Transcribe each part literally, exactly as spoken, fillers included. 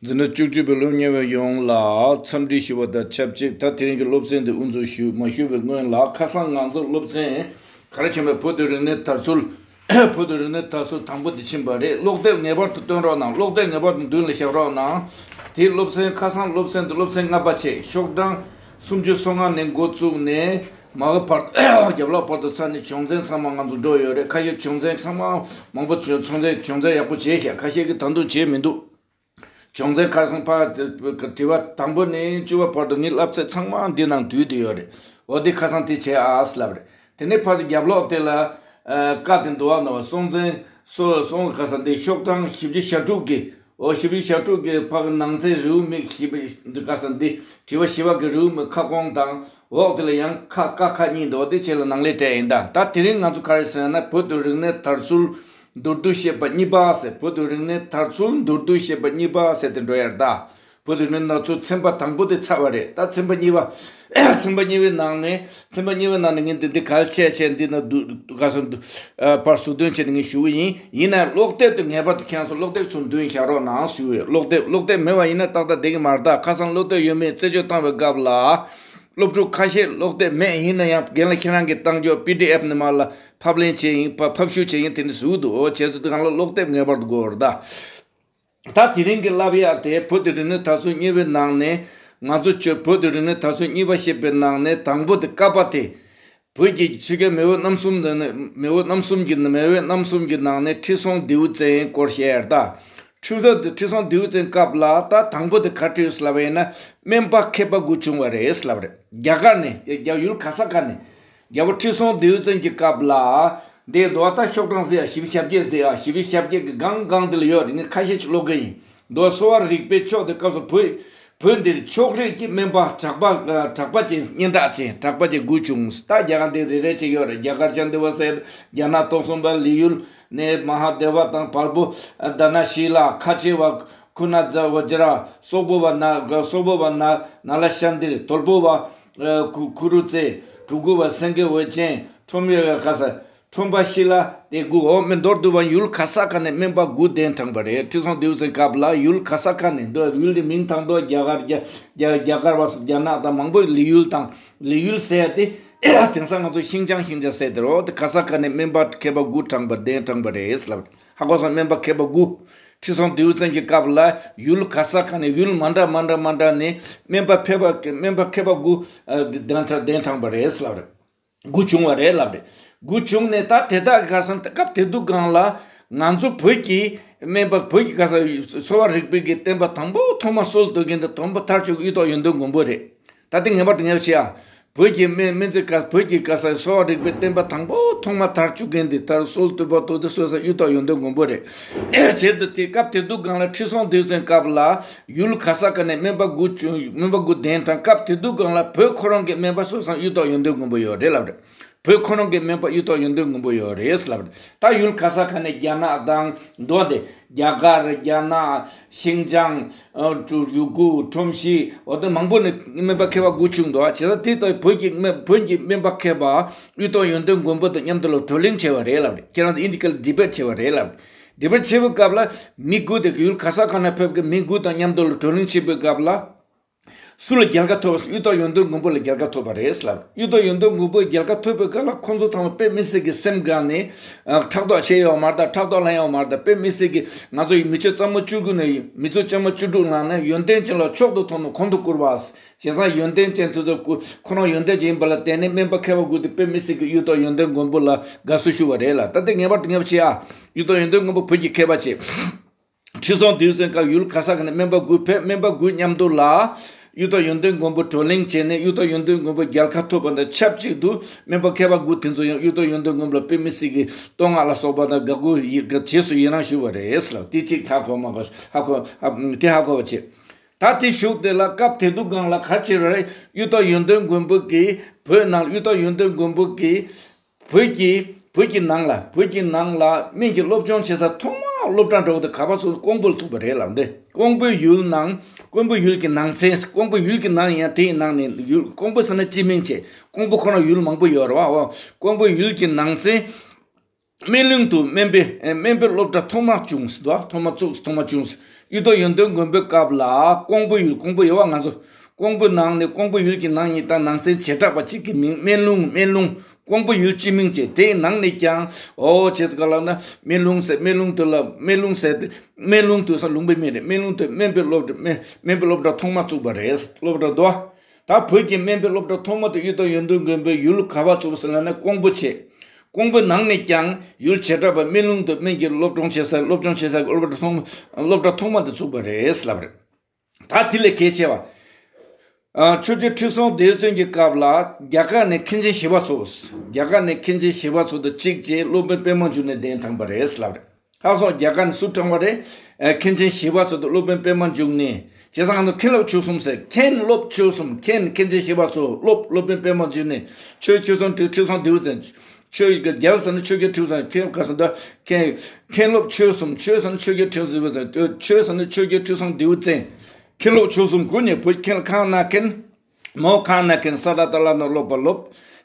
འཛིན་གྲྭ་བཅུ་གཅིག་པའི་སློབ་གཉེར་བ་ཡོངས་ལ་འཚམས་འདྲི་ཞུ་བ་དང་ཆབས་ཅིག་ད་དེ་རིང་གི་སློབ་ཚན་འདི་དབུ་འཛུགས་ཞུ་མ་ཞུ་བའི་སྔོན་ལ། ཁ་སང་ང་ཚོ་སློབ་ཚན་ག་རེ་བྱས་པའི་བོད་དུ་རིག་གནས་དར་ཚུལ། བོད་དུ་རིག་གནས་དར་ཚུལ་དང་པོ་འདི་ཕྱིན་པ་རེད། ཀློག་དེབ་ངེས་པར་དུ་སྟོན་རོགས་གནང་། ཀློག་དེབ་ངེས་པར་དུ་མདུན་ལ་བཞག་རོགས་གནང་། དེའི་སློབ་ཚན་ཁ་སང་སློབ་ཚན་འདི་སློབ་ཚན་ལྔ་པ་བྱས། ཤོག་གྲངས་སུམ་ཅུ་སོ་ལྔ་ནས་འགོ་བཙུགས་ནས་མ་གི་བར། རྒྱབ་ལོགས་བར་དུ་ཚར་ནས་སྦྱོང་ཚན་ཚང་མ་ང་ཚོ་འགྲོ་ཡོད་རེད། ཁ་ཤས་སྦྱོང་ཚན་ཚང་མ་མང་པོ་སྦྱོང་ཚན་སྦྱོང་ཚན་ཡག་པོ་བྱས་ཤག་ཁ་ཤས་ཀྱིས་ད་དུང་བྱས་མི་འདུག་སྦྱོང་ཚན་ཁ་སང་ཕར་དྲི་བ་དང་པོ་ནས་བཅུ་པ་བར་དུ་ངའི་བསླབ་ཚད་ཚང་མ་འདི་ནང་འདུས་བསྡད་ཡོད་རེད། འོ་འདི་ཁ་སང་དེ་བྱས་ཨ་ལབ་རེད། དེ་ནས་ཕར་ཚུར་རྒྱབ་ལོགས་དེ་ལ་ཨ་བཀའ་དེ་འདུག་ཨ་ནོ། སྲོང་བཙན་སྲོ་སྲོང་ཁ་སང་དེ་ཤོག་གྲངས་བཞི་བཅུ་ཞེ་དྲུག་གི། འོ་བཞི་བཅུ་ཞེ་དྲུག་གི་ཕར་ནང་ཚན་རེའུ་མིག་བཞི་བཅུ་འདི་ཁ་སང་འདི་དྲི་བ་བཞི་པ་གི་རེའུ་མིག་ཁ་སྐོང་དང་། འོག་དེ་ལ་ཡང་ཁ་ཀ་ཁ་གཉིས་འདུག་དེ་བྱས་ལ་ནང་ལས་སྤྲད་ཡིན་ད། ད་དེ་རིང་ང་ཚོ་ག་རེ་ཟེར་ན་བོད་དུ་རིག་གནས་དར་ཚུལ། མདོར་བསྡུས་བཤད་པ་གཉིས་པ་ཟེར། བོད་དུ་རིག་གནས་དར་ཚུལ་མདོར་བསྡུས་བཤད་པ་གཉིས་པ་ཟེར་དེ་འགྲོ་ཡར་ད། བོད་དུ་རིག་གནས་དར་ཚུལ་ཚན་པ་དང་པོ་དེ་ཚར་བ་རེད། ད་ཚན་པ་གཉིས་པ། ཚན་པ་གཉིས་པའི་ནང་ནས་ཚན་པ་གཉིས་པའི་ནང་ནས་ངས་འདི་འདི་གལ་ཆེ་ཆེ་འདི་ན་འདུག་ག་སོ་འདུག་པར་ཟུར་འདོན་བྱས་ནས་ངས་ཞུ་གི་ཡིན། ཡིན་ན་ཀློག་དེབ་དེ་ངེས་པར་དུ་ཁྱེད་ཚོ་ཀློག་དེབ་ཚུར་འདོན་བཞག་རོགས་གནང་ཞུ་གི་ཡོད། ཀློག་དེབ་ཀློག་དེབ་མེད་པ་ཡིན་ན་ཏག་ཏག་བསྡད་ཀྱི་མ་རེད། ད་ཁ་སང་ཀློག་དེབ་ཡོད་མེད་རྩད་གཅོད་བཏང་བའི་སྐབས་ལ། སློབ་ཕྲུག་ཁ་ཤས་ཀློག་དེབ་མེད། ཡིན་ན་ཡང་རྒན་ལགས་ཁྱེད་རང་གིས་བཏང་རྒྱུ་པི་ཌི་ཨེཕ་ནས་མར་ལ་ཕབ་ལེན་བྱས་ཡིན། ཕབ་ཕབ་བཤུས་བྱས་ཡིན། དེ་འདྲ་བཟོས་འདུག་འོ་བྱས་ཚུལ་དེ་གང་ལ་ཀློག་དེབ་ངེས་པར་དུ་དགོས་རེད་ད། ད་དེ་རིང་གི་བསླབ་ཡག་དེ་བོད་ཀྱི་རིག་གནས་དར་ཚུལ་གཉིས་པའི་ནང་ནས། ང་ཚོ་ཆོས་བོད་ཀྱི་རིག་གནས་དར་ཚུལ་གཉིས་པ་ཞེས་པའི་ནང་ནས་དང་པོ་དེ་ཀ་པ་དེ། བོད་ཀྱི་ཆོས་རྒྱལ་མེས་དབོན་རྣམ་གསུམ་དང་ནི་མེས་དབོན་རྣམ་གསུམ་གྱི་མེས་དབོན་རྣམ་གསུམ་གྱི་ནང་ནས་ཁྲི་སྲོང་ལྡེའུ་བཙན་སྐོར་བཤད་ཡར་ད། ཁྲི་སྲོང་ཁྲི་སྲོང་ལྡེའུ་བཙན་སྐབས་ལ་ད་དང་པོ་དེ་ག་རེ་ལབ་པ་ཡིན་ན་སྨན་པ་མཁས་པ་དགུ་བྱུང་བ་རེད་ལབ་རེད། རྒྱ་གར་ནས་རྒྱ་ཡུལ་ག་ས་ག་ནས། རྒྱལ་པོ་ཁྲི་སྲོང་ལྡེའུ་བཙན་གྱི་སྐབས་ལ། འདི་མདོ་ད་ཤོག་གྲངས་ཟེར་ཡ་བཞི་བཅུ་ཞེ་བརྒྱད་ཟེར་ཡ་བཞི་བཅུ་ཞེ་བརྒྱད་ཀྱི་སྒང་སྒང་འདི་ལ་ཡོད་རེད། ངས་ཁ་ཤས་ཅིག་ཀློག་གི་ཡིན། མདོ་གསོ་བ་རིག་པའི་ཕྱོགས་དེ་སྐབས་སུ་བོད་བོད་འདིར་ཕྱོགས་རིས་ཀྱི་སྨན་པ་གྲགས་པ་གྲགས་པ་ཅན་སྙན་གྲགས་ཅན་གྲགས་པ་ཅན་དགུ་བྱུང་། ད་རྒྱ་གར་འདི་རེ་རེ་ཅིག་ཡོད་རེད། རྒྱ་གར་ཅན་འདི་བ་ཟེར་རྒྱ་ནག་སྟོང་གསུམ་པ་ལི་ཡུལ་ནས་མ་ཧཱ་དེ་བ་དང་བལ་པོ་དྷ་ན་ཤི་ལ། ཁ་ཆེ་བ་ཁུ་ན་ཛ་བ་ཇ་ར། སོག་པོ་བ་ན་སོག་པོ་བ་ན་ན་ལ་ཤཱན་དིར། དོལ་པོ་བ་ཁུ་ཁུ་རུ་ཙེ། གྲུ་གུ་བ་སེང་གེ་འོད་ཅན། ཁྲོམ་ཡོད་ག་ས། ཁྲོམ་པ་ཤི་ལ་དེ་དགུ། འོ་མེ་མདོར་བསྡུ་བ་ཡུལ་ག་ས་ག་ནས་སྨན་པ་དགུ་གདན་དྲངས་པ་རེད། ཁྲི་སྲོང་ལྡེའུ་བཙན་སྐབས་ལ་ཡུལ་ག་ས་ག་ནས་འདུག་ཡུལ་དེ་མིང་ཐང་དུ་རྒྱ་གར་རྒྱ་རྒྱ་རྒྱ་གར་བ་རྒྱ་ནག་དང་མང་པོ་ལི་ཡུལ་དང་ལི་ཡུལ་ཟེར་ཏེ། དེང་སང་ང་ཚོ་ཤིང་ཅང་ཤིང་ཅང་ཟེར་དེ་རོ། དེ་ག་ས་ག་ནས་སྨན་པ་མཁས་པ་དགུ་དྲངས་པ་གདན་དྲངས་པ་རེད་ལབ། ཧ་གོ་སོང་། སྨན་པ་མཁས་པ་དགུ། ཁྲི་སྲོང་ལྡེའུ་བཙན་གྱི་སྐབས་ལ་ཡུལ་ག་ས་ག་ནས་ཡུལ་མ་འདྲ་མ་འདྲ་མ་འདྲ་ནས་སྨན་པ་མཁས་པ་སྨན་པ་མཁས་པ་དགུ་གདན་དྲངས་གདན་དྲངས་པ་རེད་ལབ་རེད། དགུ་བྱུང་བ་རེད་ལབ་རེད། དགུ་བྱུང་ནས་ད་དེ་དག་ག་ས་སྐབས་དེ་དུས་སྒང་ལ་ང་ཚོ་བོད་ཀྱི་སྨན་པ་བོད་ཀྱི་ག་ས་གསོ་བ་རིག་པའི་གི་བསྟན་པ་དང་པོ་ཐོག་མ་སྲོལ་གཏོད་མཁན་དེ་དོན་པོ་མཐར་ཕྱིན་གཡུ་ཐོག་ཡོན་ཏན་མགོན་པོ་རེད། ད་ལྟ་ངེས་པར་དུ་ངེས་པར་བྱེད་ཨ། བོད་ཀྱི་སྨན་སྨན་རྩིས་ཀ་བོད་ཀྱི་ག་ས་གསོ་བ་རིག་པའི་བསྟན་པ་དང་པོ་ཐོག་མ་མཐར་གཅོད་མཁན་འདི་ལྟར་སྲོལ་བཏོད་པ་ཐོག་ཏུ་གསོལ་ས་གཡུ་ཐོག་ཡོན་ཏན་མགོན་པོ་རེད། བྱས་ཏེ་དེ་སྐབས་དེ་དུས་སྒང་ལ་ཁྲི་སྲོང་ལྡེའུ་བཙན་སྐབས་ལ་ཡུལ་ག་ས་ག་ནས་སྨན་པ་དགུ་བྱུང་། སྨན་པ་དགུ་གདན་དྲངས། སྐབས་དེ་དུས་སྒང་ལ་བོད་ཁོ་རང་གི་སྨན་པ་གསོལ་ས་གཡུ་ཐོག་ཡོན་ཏན་མགོན་པོ་ཡོད་རེད་ལབ་རེད། བོད་ཁོ་རང་གི་སྨན་པ་གཡུ་ཐོག་ཡོན་ཏན་མགོན་པོ་ཡོད་རེད་ལབ་རེད། ད་ཡུལ་ག་ས་ག་ནས་རྒྱ་ནག་དང་མདོ་སྟོད། རྒྱ་གར། རྒྱ་ནག། ཤིན་ཅང་། ཨ་ཀྲུ་ཡུ་གུར། ཁྲོམ་གཞིས། འོ་དེ་མང་པོ་ནས་སྨན་པ་མཁས་པ་དགུ་བྱུང་འདུག་བྱས་ཙང་དེ་ལྟར་བོད་ཀྱི་སྨན་བོད་ཀྱི་སྨན་པ་མཁས་པ་གཡུ་ཐོག་ཡོན་ཏན་མགོན་པོ་དང་མཉམ་དུ་ལ་བགྲོ་གླེང་བྱས་པ་རེད་ལབ་རེད། ཁྱེད་རང་ཚོ་ཨིན་ཇི་སྐད་ལ་ཌི་བེཊ་བྱས་པ་རེད་ལབ་རེད། ཌི་བེཊ་བྱས་པའི་སྐབས་ལ་མི་དགུ་དེ་ཡུལ་ག་ས་ག་ནས་ཕེབས་ཀྱི་མི་དགུ་དང་མཉམ་དུ་ལ་བགྲོ་གླེང་བྱེད་པའི་སྐབས་ལ། སུ་ལ་རྒྱལ་ཁ་ཐོབ་པ། གཡུ་ཐོག་ཡོན་ཏན་མགོན་པོ་ལ་རྒྱལ་ཁ་ཐོབ་པ་རེད་ལབ། གཡུ་ཐོག་ཡོན་ཏན་མགོན་པོ་རྒྱལ་ཁ་ཐོབ་པའི་སྐབས་ལ་ཁོང་ཚོ་ཚང་མ་དཔེ་མི་སྲིད་ཀྱི་སེམས་དགའ་ནས། ཨ་ཕྲག་དོག་བྱས་ཡོད་མ་རེད་ད། ཕྲག་དོག་ལངས་ཡོད་མ་རེད་ད། དཔེ་མི་སྲིད་ཀྱི་ང་ཚོ་ཡི་མི་ཆོས་རྩ་མོ་བཅུ་དགུ་ནས་མི་ཆོས་རྩ་མོ་བཅུ་དྲུག་ནང་ནས་ཡོན་ཏན་ཅན་ལ་མཆོག་ཏུ་མཐོང་ནས་གོང་དུ་བཀུར་བ། བྱས་ཙང་ཡོན་ཏན་ཅན་དེ་ཚོ་ཁོ་ཁོ་རང་ཡོན་ཏན་ཅན་ཡིན་པ་ལ་བརྟེན་ནས་སྨན་པ་མཁས་པ་དགུ་དེ་དཔེ་མི་སྲིད་ཀྱི་གཡུ་ཐོག་ཡོན་ཏན་མགོན་པོ་ལ་དགའ་བསུ་ཞུ་བ་རེད་ལ། ད་ལྟ་ངེས་པར་དུ་ངེས་པ་བྱེད་ཨ། གཡུ་ཐོག་ཡོན་ཏན་མགོན་པོ་བོད་ཀྱི་མཁས་པ་བྱེད། ཁྲི་སྲོང་ལྡེའུ་བཙན་སྐབས་ཡུལ་ག་ས་ག་ནས་སྨན་པ་དགུ་ཕེབས། སྨན་པ་དགུ་མཉམ་དུ་ལ་གཡུ་ཐོག་ཡོན་ཏན་མགོན་པོ་བགྲོ་གླེང་བྱས་ནས་གཡུ་ཐོག་ཡོན་ཏན་མགོན་པོ་རྒྱལ་ཁ་ཐོབ་པ་དང་ཆབས་ཅིག་ཏུ་སྨན་པ་མཁས་པ་དགུ་དེ་ཚོ་ཡང་གཡུ་ཐོག་ཡོན་ཏན་མགོན་པོ་ལ་དཔེ་མི་སྲིད་ཀྱི་བསྟོད་བསྔགས་ལ་སོགས་པ་དང་དགའ་མགུ་ཡི་རྗེས་སུ་ཡི་རང་ཞུ་བ་རེད་ལ། དེ་གཅིག་ཧ་གོ་མ་གོ། ཧ་གོ། ཧ་དེ་ཧ་གོ་བ་བྱེད། ད་དེ་གཞུག་དེ་ལ་སྐབས་དེ་དུས་སྒང་ལ་ག་རེ་བྱེད་རེད། གཡུ་ཐོག་ཡོན་ཏན་མགོན་པོ་གིས་བོད་ནང་གཡུ་ཐོག་ཡོན་ཏན་མགོན་པོ་གིས། བོད་ཀྱི་བོད་ཀྱི་ནང་ལ་བོད་ཀྱི་ནང་ལ་སྨན་གྱི་སློབ་སྦྱོང་བྱེད་ས་ཐོག་མ་སློབ་གྲྭ་འདྲ་བོ་དེ་ག་པར་ཚུགས། ཀོང་པོར་ཚུགས་པ་རེད་ལབ་འདི། ཀོང་པོའི་ཡུལ་ནང་ཀོང་པོའི་ཡུལ་གྱི་ནང་ཚན། ཀོང་པོའི་ཡུལ་གྱི་ནང་ཡང་དེའི་ནང་ནས་ཡུལ་ཀོང་པོ་ཟེར་ན་སྤྱི་མིང་བྱས། ཀོང་པོ་ཁོ་ན་ཡུལ་མང་པོ་ཡོད་རེད་བ། འོ་ཀོང་པོའི་ཡུལ་གྱི་ནང་ཚན། སྨན་ལུང་དུ་སྨན་པའི་སྨན་པའི་སློབ་གྲྭ་ཐོག་མ་བྱུང་ཟེར་དོ། ཐོག་མ་བཙུགས། ཐོག་མ་བྱུང་ཟེར། གཡུ་ཐོག་ཡོན་ཏན་མགོན་པོའི་སྐབས་ལ་ཀོང་པོ་ཡུལ། ཀོང་པོ་ཡུལ་བ་ང་ཚོ་ཀོང་པོའི་ནང་ནས། ཀོང་པོ་ཡུལ་གྱི་ནང་ཉིད་དང་ནང་ཚན་བྱེ་བྲག་པ་གཅིག་གི་མིང་སྨན་ལུང་། སྨན་ལུང་། ཀོང་པོ་ཡུལ་སྤྱི་མིང་བྱས། དེའི་ནང་ནས་ཀྱང་འོ་བྱས་ཙང་ལབ་ན་སྨན་ལུང་ཟེར། སྨན་ལུང་དུ་ལ། སྨན་ལུང་ཟེར་ཏེ་སྨན་ལུང་དུ་ཟེར་ལུང་པའི་མིང་རེད། སྨན་ལུང་དུ་སྨན་པའི་སློབ་གྲྭ། སྨན་སྨན་པའི་སློབ་གྲྭ་ཐོག་མ་བཙུགས་པ་རེད། སློབ་གྲྭ་དོ། ད་བོད་ཀྱི་སྨན་པའི་སློབ་གྲྭ་ཐོག་མ་དེ་གཡུ་ཐོག་ཡོན་ཏན་མགོན་པོའི་ཡུལ། ག་པར་བཙུགས་པ་ཟེར་ལབ་ན་ཀོང་པོ་བྱས། ཀོང་པོའི་ནང་ནས་ཀྱང་ཡུལ་བྱེ་བྲག་པ་སྨན་ལུང་དུ་སྨན་གྱི་སློབ་སྦྱོང་བྱེད་ས། སློབ་སྦྱོང་བྱེད་ས་གི་སློབ་གྲྭ་ཐོག་སློབ་གྲྭ་ཐོག་མ་དེ་བཙུགས་པ་རེད་ལབ་རེད། ད་དེ་ལས་གལ་ཆེ་བ། ཨ། ཆོས་རྗེ་ཁྲི་སྲོང་ལྡེའུ་བཙན་གྱི་སྐབས་ལ་རྒྱ་གར་ནས་མཁན་ཆེན་ཞི་བ་འཚོ། རྒྱ་གར་ནས་མཁན་ཆེན་ཞི་བ་འཚོ་དང་གཅིག་བྱས་སློབ་དཔོན་པདྨ་འབྱུང་གནས་གདན་དྲངས་པ་རེད་ལབ་རེད། ཧ་སོང་། རྒྱ་གར་ནས་སུ་དྲངས་པ་རེད། ཨ། མཁན་ཆེན་ཞི་བ་འཚོ་དང་སློབ་དཔོན་པདྨ་འབྱུང་གནས། བྱས་ཙང་ང་ཚོ་མཁན་སློབ་ཆོས་གསུམ་ཟེར། མཁན་སློབ་ཆོས་གསུམ། མཁན་མཁན་ཆེན་ཞི་བ་འཚོ། སློབ་སློབ་དཔོན་པདྨ་འབྱུང་གནས། ཆོས་ཁྲི་སྲོང་ཁྲི་སྲོང་ལྡེའུ་བཙན། ཆོས་ཀྱི་རྒྱལ་ཟེར་ན་ཆོས་རྒྱལ་ཁྲི་སྲོང་། མཁན་ག་ཟེར་ན་མཁན་མཁན་སློབ་ཆོས་གསུམ། ཆོས་ཟེར་ན་ཆོས་རྒྱལ་ཁྲི་སྲོང་ལྡེའུ་བཙན། ཆོས་ཟེར་ན་ཆོས་རྒྱལ་ཁྲི་སྲོང་ལྡེའུ་བཙན། མཁན་སློབ་ཆོས་གསུམ་གོ་ནས་བོད་མཁན་ལ་གང་གནང་མཁན། མོ་གང་གནང་མཁན། ས་ར་ཏ་བླ་ན་སློབ་པ་སློབ།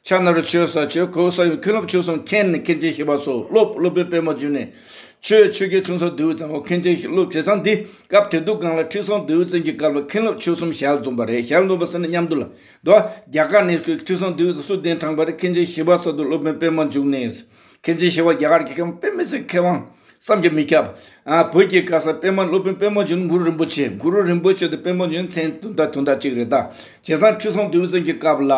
ཕྱག་ན་རུ་ཆོས་ཟེར་ཆོས། གོས་ཟེར་མཁན་སློབ་ཆོས་གསུམ། མཁན་ནི་མཁན་ཆེན་ཞི་བ་འཚོ། སློབ་སློབ་དཔོན་པདྨ་འབྱུང་གནས། ཆོས་ཆོས་རྒྱལ་ཁྲི་སྲོང་ལྡེའུ་བཙན། འོ་མཁན་ཆེན་སློབ། བྱས་ཙང་འདི་སྐབས་དེ་དུས་སྒང་ལ་ཁྲི་སྲོང་ལྡེའུ་བཙན་གྱི་སྐབས་ལ་མཁན་སློབ་ཆོས་གསུམ་ཞལ་འཛོམས་པ་རེད། ཞལ་འཛོམས་པ་ཟེར་ན་མཉམ་དུ་ལ། དོ། རྒྱ་གར་ནས་ཁྲི་སྲོང་ལྡེའུ་བཙན་སུ་གདན་དྲངས་པ་རེད། མཁན་ཆེན་ཞི་བ་འཚོ་དང་སློབ་དཔོན་པདྨ་འབྱུང་གནས། མཁན་ཆེན་ཞི་བ་རྒྱ་གར་གྱི་མཁས་དབང་དཔེ་མི་སྲིད་མཁས་དབང་བསམ་གྱིས་མི་ཁྱབ། ཨ། བོད་ཀྱི་ག་ས་པདྨ། སློབ་དཔོན་པདྨ་འབྱུང་གནས་གུ་རུ་རིན་པོ་ཆེ། གུ་རུ་རིན་པོ་ཆེ་དང་པདྨ་འབྱུང་གནས་མཚན་དུ་འདྲ་དུ་འདྲ་གཅིག་རེད་ད། བྱས་ཙང་ཁྲི་སྲོང་ལྡེའུ་བཙན་གྱི་སྐབས་ལ་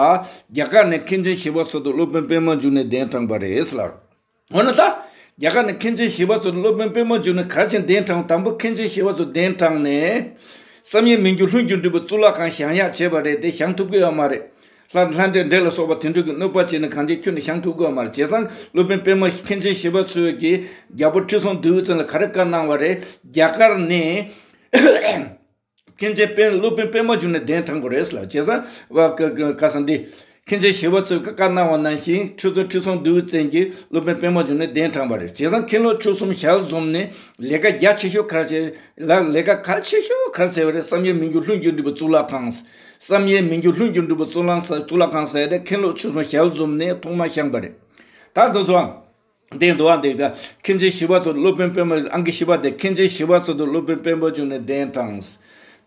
རྒྱ་གར་ནས་མཁན་ཆེན་ཞི་བ་འཚོ་དང་སློབ་དཔོན་པདྨ་འབྱུང་གནས་གདན་དྲངས་པ་རེད་ཟེར་ལབ། འོ་ན་ད་རྒྱ་གར་ནས་མཁན་ཆེན་ཞི་བ་འཚོ་དང་སློབ་དཔོན་པདྨ་འབྱུང་གནས་ག་རེ་བྱས་གདན་དྲངས། དང་པོ་མཁན་ཆེན་ཞི་བ་འཚོ་གདན་དྲངས་ནས་བསམ་ཡས་མི་འགྱུར་ལྷུན་གྱིས་གྲུབ་པའི་གཙུག་ལག་ཁང་བཞེངས་ཡག་བྱས་པ་རེད་དེ། བཞེངས་ཐུབ་ཀྱི་ཡོད་མ་རེད། ལྷ་ལྷ་འདྲེ་འདྲེ་ལ་སོགས་པ་དེ་འདྲ་གི་གནོད་པ་བྱས་ནས་གང་བྱས་ཁྱོན་ནས་བཞེངས་ཐུབ་ཀྱི་ཡོད་མ་རེད། བྱས་ཙང་སློབ་དཔོན་པདྨ། མཁན་ཆེན་ཞི་བ་འཚོས་ཀྱིས་རྒྱལ་པོ་ཁྲི་སྲོང་ལྡེའུ་བཙན་ལ་ག་རེ་བཀའ་གནང་བ་རེད། རྒྱ་གར་ནས་མཁན་ཆེན་པད། སློབ་དཔོན་པདྨ་འབྱུང་གནས་གདན་དྲངས་དགོས་རེད་ཟེར་ལབ། བྱས་ཙང་བ་ག་ག་ག་ས་འདི། མཁན་ཆེན་ཞི་བ་འཚོས་ཀྱིས་བཀའ་གནང་བ་ནང་བཞིན་ཁྲི་སྲོང་ཁྲི་སྲོང་ལྡེའུ་བཙན་གྱིས་སློབ་དཔོན་པདྨ་འབྱུང་གནས་གདན་དྲངས་པ་རེད། བྱས་ཙང་མཁན་སློབ་ཆོས་གསུམ་ཞལ་འཛོམས་ནས་ལས་ཀ་རྒྱ་ཆེ་ཤོས་ག་རེ་བྱས་ལ། ལས་ཀ་གལ་ཆེ་ཤོས་ག་རེ་བྱས་པ་རེད། བསམ་ཡས་མི་འགྱུར་ལྷུན་གྱིས་གྲུབ་པའི་གཙུག་ལག་ཁང་། བསམ་ཡས་མི་འགྱུར་ལྷུན་གྱིས་གྲུབ་པའི་གཙུག་ལག་ཁང་ཟེར། གཙུག་ལག་ཁང་ཟེར་དེ་མཁན་སློབ་ཆོས་གསུམ་ཞལ་འཛོམས་ནས་ཐོག་མར་བཞེངས་པ་རེད། ད་དེ་ཚོའང་འདི་འདུག་ཨ། འདི་ད་མཁན་ཆེན་ཞི་བ་འཚོ་སློབ་དཔོན་པདྨ། ཨང་ཀི་བཞི་པ་དེ་མཁན་ཆེན་ཞི་བ་འཚོ་དང་སློབ་དཔོན་པདྨ་འབྱུང་གནས་གདན་དྲངས།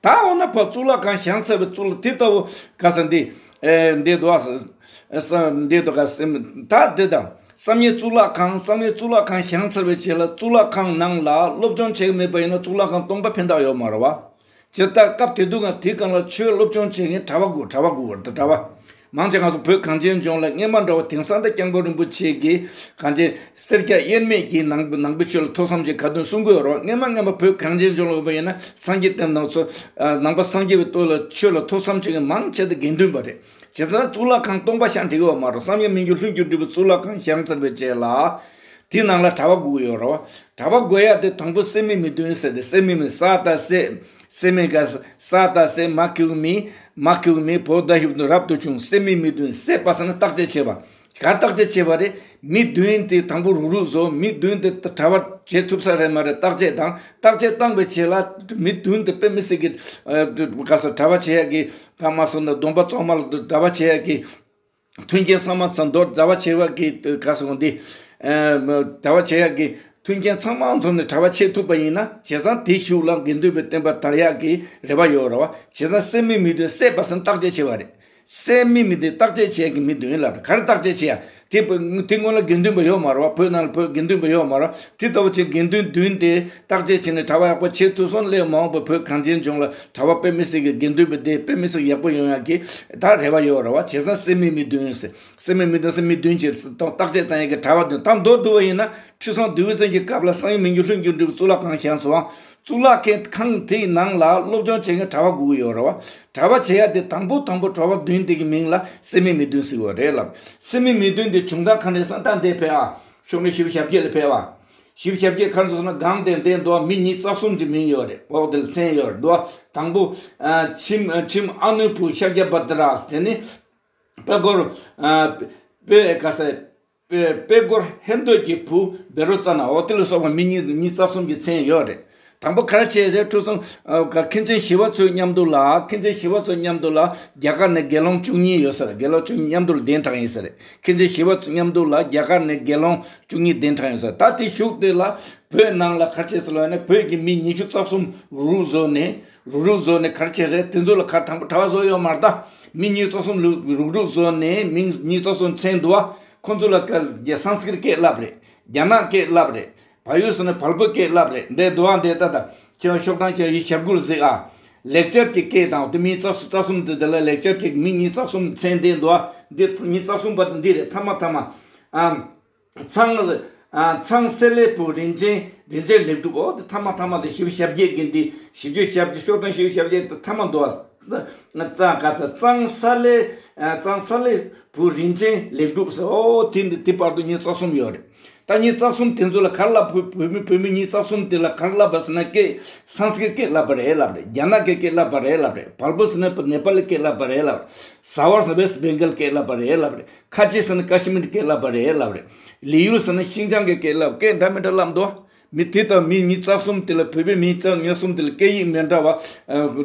ད་འོ་ན་ཕར་གཙུག་ལག་ཁང་བཞེངས་ཚར་བའི་གཙུག་ལག་དེ་ལྟ་བུ་ག་ས་འདི། ཨེ། འདི་འདུག་ཨ། ས་འདི་འདུག་ག་ས་ད་འདི་དང་བསམ་ཡས་གཙུག་ལག་ཁང་། བསམ་ཡས་གཙུག་ལག་ཁང་བཞེངས་ཚར་བའི་རྗེས་ལ་གཙུག་ལག་ཁང་ནང་ལ་སློབ་སྦྱོང་བྱེད་ཀྱི་མེད་པ་ཡིན་ན་གཙུག་ལག་ཁང་སྟོང་པ་ཕན་ཐོགས་ཡོད་མ་རེད་བ། ཇི་ལྟར་སྐབས་དེ་དུས་ང་དེའི་སྒང་ལ་ཆོས་སློབ་སྦྱོང་བྱེད་མཁན་གྲྭ་པ་དགོས། གྲྭ་པ་དགོས་པ་རེད། གྲྭ་པ། མང་ཆེ་ང་ཚོ་བོད་གངས་ཅན་ལྗོངས་ལ་སྔས་མ་འདྲ་བ་དེང་སང་ད་སྐྱབས་མགོན་རིན་པོ་ཆེ་གིས་གངས་ཅན་སེར་སྐྱ་དབྱེར་མེད་ཀྱི་ནང་ནང་པའི་ཆོས་ལ་ཐོས་བསམ་བྱེད་ག་དུས་གསུང་གི་ཡོད་རེད་བ། སྔས་མ་སྔས་མ་བོད་གངས་ཅན་ལྗོངས་ལ་ཡོད་པ་ཡིན་ན་སངས་རྒྱས་བསྟན་ནང་ཚོ་ནང་པ་སངས་རྒྱས་པའི་ཐོག་ལ་ཆོས་ལ་ཐོས་བསམ་བྱེད་མཁན་མང་ཆེ་དེ་དགེ་འདུན་པ་རེད། བྱས་ཙང་གཙུག་ལག་ཁང་སྟོང་པ་བཞེངས་འགྲིག་གི་ཡོད་མ་རེད། བསམ་ཡས་མི་འགྱུར་ལྷུན་གྱིས་གྲུབ་པའི་གཙུག་ལག་ཁང་བཞེངས་ཚར་བའི་རྗེས་ལ་དེའི་ནང་ལ་གྲྭ་པ་དགོས་ཀྱི་ཡོད་རེད་བ། གྲྭ་པ་དགོས་ཡ་དེ་དང་པོ་སད་མི་མི་བདུན་ཟེར་ཏེ། སད་མི་མི། ས་ཏ་སད། སད་མི་ག་ས་ཏ་སད། མ་གི་གུ་མི། མ་གི་གུ་མི། བོ་ད་ཧི་བོ་ད་ར་བཏགས་བྱུང་། སད་མི་མི་བདུན། སད་པ་ཟེར་ན་བརྟག་དཔྱད་བྱེད་པ། ག་རེ་བརྟག་དཔྱད་བྱེད་པ་རེད། མི་བདུན་དེ་དང་པོ་རུག་རུག་བཟོ། མི་བདུན་དེ་གྲྭ་པ་བྱེད་ཐུབ་ས་རེད་མ་རེད་བརྟག་དཔྱད་དང་། བརྟག་དཔྱད་བཏང་བའི་རྗེས་ལ་མི་བདུན་དེ་དཔེ་མི་སྲིད་ཀྱི་ག་ས་གྲྭ་པ་བྱེད་ཡ་གི་ཕ་མ་སོང་ན་སྡོམ་པ་བཙོང་མ་ལ་གྲྭ་པ་བྱེད་ཡ་གི་མཐུན་རྐྱེན་ཚང་མ་ཚང་དོར་གྲྭ་པ་བྱེད་པ་གི་ག་ས་འོང་དེ། གྲྭ་པ་བྱེད་ཡ་གི་མཐུན་རྐྱེན་ཚང་མ་འཛོམས་ནས་གྲྭ་པ་བྱེད་ཐུབ་པ་ཡིན་ན། བྱས་ཙང་དེའི་གཞུག་ལ་དགེ་འདུན་པའི་བསྟན་པ་དར་ཡག་གི་རེ་བ་ཡོད་རེད་བ། བྱས་ཙང་སད་མི་མི་བདུན། སད་པ་ཟེར་ན་བརྟག་དཔྱད་བྱེད་པ་རེད། སད་མི་མི་བདུན་བརྟག་དཔྱད་བྱེད་ཡག་གི་མི་བདུན་ལ་ག་རེ་བརྟག་དཔྱད་བྱེད་ཡ། དེ་དེ་སྔོན་ལ་དགེ་འདུན་པ་ཡོད་མ་རེད་བ། བོད་ནང་ལ་བོད་དགེ་འདུན་པ་ཡོད་མ་རེད་བ། དེ་ལྟ་བུ་ཅིག་དགེ་འདུན་བདུན་དེ་བརྟག་དཔྱད་བྱས་ནས་གྲྭ་པ་ཡག་པོ་བྱེད་ཐུབ་སོང་། སླད་མ་འོངས་པ་བོད་གངས་ཅན་ལྗོངས་ལ་གྲྭ་པ་དཔེ་མི་སྲིད་ཀྱི་དགེ་འདུན་པ་དེ་དཔེ་མི་སྲིད་ཡག་པོ་ཡོང་ཡག་གི་ད་རེ་བ་ཡོད་རེད་བ། བྱས་ཙང་སད་མི་མི་བདུན་ཟེར། སད་མི་མི་བདུན་ཟེར་མི་བདུན་གྱི་བརྟག་དཔྱད་བཏང་ཡག་གི་གྲྭ་པ་བདུན། ད་མདོར་བསྡུ་བ་ཡིན་ན་ཁྲི་སྲོང་ལྡེའུ་བཙན་གྱི་སྐབས་ལ་བསམ་ཡས་མི་འགྱུར་ལྷུན་གྱིས་གྲུབ་པའི་གཙུག་ལག་ཁང་བཞེངས་སོང་བ། གཙུག་ལག་ཁང་དེའི་ནང་ལ་སློབ་སྦྱོང་བྱེད་མཁན་གྲྭ་པ་དགོས་ཀྱི་ཡོད་རེད་བ། གྲྭ་པ་བྱེད་ཡ་དེ་དང་པོ་དང་པོ་གྲྭ་པ་བདུན་དེ་གི་མིང་ལ་སད་མི་མི་བདུན་ཟེར་བ་རེད་ལབ། སད་མི་མི་བདུན་དེ་བྱུང་སྟངས་ག་འདྲ་ཟེར་ན་ད་འདི་ཕེབས་ཨ། ཤོག་ངོས་བཞི་བཅུ་ཞེ་བརྒྱད་ལ་ཕེབས་ཨ། བཞི་བཅུ་ཞེ་བརྒྱད་ག་རེ་འདུག་ཟེར་ན་སྒང་དེར་འདི་འདུག་ཨ། མི་ཉིས་རྩ་གསུམ་གྱི་མིང་ཡོད་རེད། འོག་དེ་ལ་མཚན་ཡོད་རེད་འདུག་ཨ། དང་པོ་ཨ་ཁྱིམ་ཁྱིམ་ཨ་ནུ་བུ་ཤཱཀྱ་བྷ་དྲ། དེ་ནི་དཔལ་འཁོར་ཨ་དཔལ་ག་ས་དཔལ་དཔལ་འཁོར་ཧེ་མདོ་གི་བུ་བཻ་རོ་ཙ་ན། འོ་དེ་ལ་སོགས་པ་མི་ཉིས་ཉིས་རྩ་གསུམ་གྱི་མཚན་ཡོད་རེད། དང་པོ་ག་རེ་བྱས་རེད། ཁྲུས་གསོལ་ཨ་མཁན་ཆེན་ཞི་བ་འཚོའི་མཉམ་དུ་ལ། མཁན་ཆེན་ཞི་བ་འཚོའི་མཉམ་དུ་ལ་རྒྱ་གར་ནས་དགེ་སློང་བཅུ་གཉིས་ཡོད་ས་རེད། དགེ་སློང་བཅུ་གཉིས་མཉམ་དུ་ལ་གདན་དྲངས་ཡིན་ས་རེད། མཁན་ཆེན་ཞི་བ་འཚོའི་མཉམ་དུ་ལ་རྒྱ་གར་ནས་དགེ་སློང་བཅུ་གཉིས་གདན་དྲངས་ཡོད་ས་རེད། ད་དེ་བཞུགས་དེ་ལ་བོད་ནང་ལ་ག་རེ་བྱས་ཟེར་ལབ་ན། བོད་ཀྱི་མི་ཉི་ཤུ་རྩ་གསུམ་རུག་རུག་བཟོས་ནས་རུག་རུག་བཟོས་ནས་ག་རེ་བྱས་རེད། དེ་ཚོ་ལ་ག་དང་པོ་གྲྭ་པ་བཟོ་ཡོད་མ་རེད། ད་མི་ཉི་ཤུ་རྩ་གསུམ་རུག་རུག་རུག་བཟོས་ནས་མི་ཉི་ཤུ་རྩ་གསུམ་མཚན་འདུག་བ། ཁོ་ཚོ་ལ་སྐད་སཾ་སྐྲྀཏ་སྐད་བསླབ་རེད། རྒྱ་ནག་སྐད་བསླབ་རེད། བལ་ཡུལ་ཟེར་ན་བལ་པོ་སྐད་བསླབ་རེད། འདི་འདུག་ཨ། འདི་ལྟ་ད་ཁྱེད་ཤོག་གྲངས་ཁྱེད་ཡི་ཞབས་སྐུལ་ཟེར་ཨ། ལེགས་སྦྱར་གྱི་སྐད་དང་དེ་མི་རྩ་གསུམ་དེ་དེ་ལ་ལེགས་སྦྱར་གྱི་མི་ཉི་ཤུ་རྩ་གསུམ་མཚན་དེ་འདུག་ཨ། འདི་ཉི་ཤུ་རྩ་གསུམ་པ་དེ་འདི་རེད། ཐ་མ་ཐ་མ་ཨ། ཚངས་ཨ། ཚངས་སྲས་ལེགས་བུ་རིན་ཆེན་རིན་ཆེན་ལེགས་གྲུབ། འོ་དེ་ཐ་མ་ཐ་མ་དེ་བཞི་བཅུ་ཞེ་བརྒྱད་ཀྱི་འདི་བཞི་བཅུ་ཞེ་བརྒྱད། ཤོག་གྲངས་བཞི་བཅུ་ཞེ་བརྒྱད་དེ་ཐ་མ་འདུག་ཨ། ཙང་ག་ཚ་གཙང་ས་ལེ། ཨ། གཙང་ས་ལེ་བུ་རིན་ཆེན་ལེགས་གྲུབ་ཟེར། ཨོ་དེ་འདི་དེ་བར་དུ་ཉི་ཤུ་རྩ་གསུམ་ཡོད་རེད། ད་ཉི་ཤུ་རྩ་གསུམ་དེ་ཚོ་ལ་ག་རེ་ལབ། བོད་བོད་མི་བོད་མི་ཉི་ཤུ་རྩ་གསུམ་དེ་ལ་ག་རེ་ལབ་པ་ཟེར་ན། སྐད་སཾ་སྐྲྀཏ་སྐད་ལབ་པ་རེད་ལབ་རེད། རྒྱ་ནག་གི་སྐད་ལབ་པ་རེད་ལབ་རེད། བལ་པོ་ཟེར་ན་ནེ་པ་ལི་སྐད་ལབ་པ་རེད་ལབ་རེད། ཟ་ཝར་ཟེར་ན་ཝེ་སི་བེང་གལ་སྐད་ལབ་པ་རེད་ལབ་རེད། ཁ་ཆེ་ཟེར་ན་ཀ་ཤི་མིར་སྐད་ལབ་པ་རེད་ལབ་རེད། ལི་ཡུལ་ཟེར་ན་ཤིང་ཅང་གི་སྐད་ལབ། སྐད་འདྲ་མི་འདྲ་ལབ་འདུག་མི་དེ་དང་མི་ཉི་ཤུ་རྩ་གསུམ་དེ་ལ། བོད་པའི་མི་ཉི་ཤུ་རྩ་གསུམ་དེ་ལ་སྐད་ཡིག་མི་འདྲ་བ་ཨ་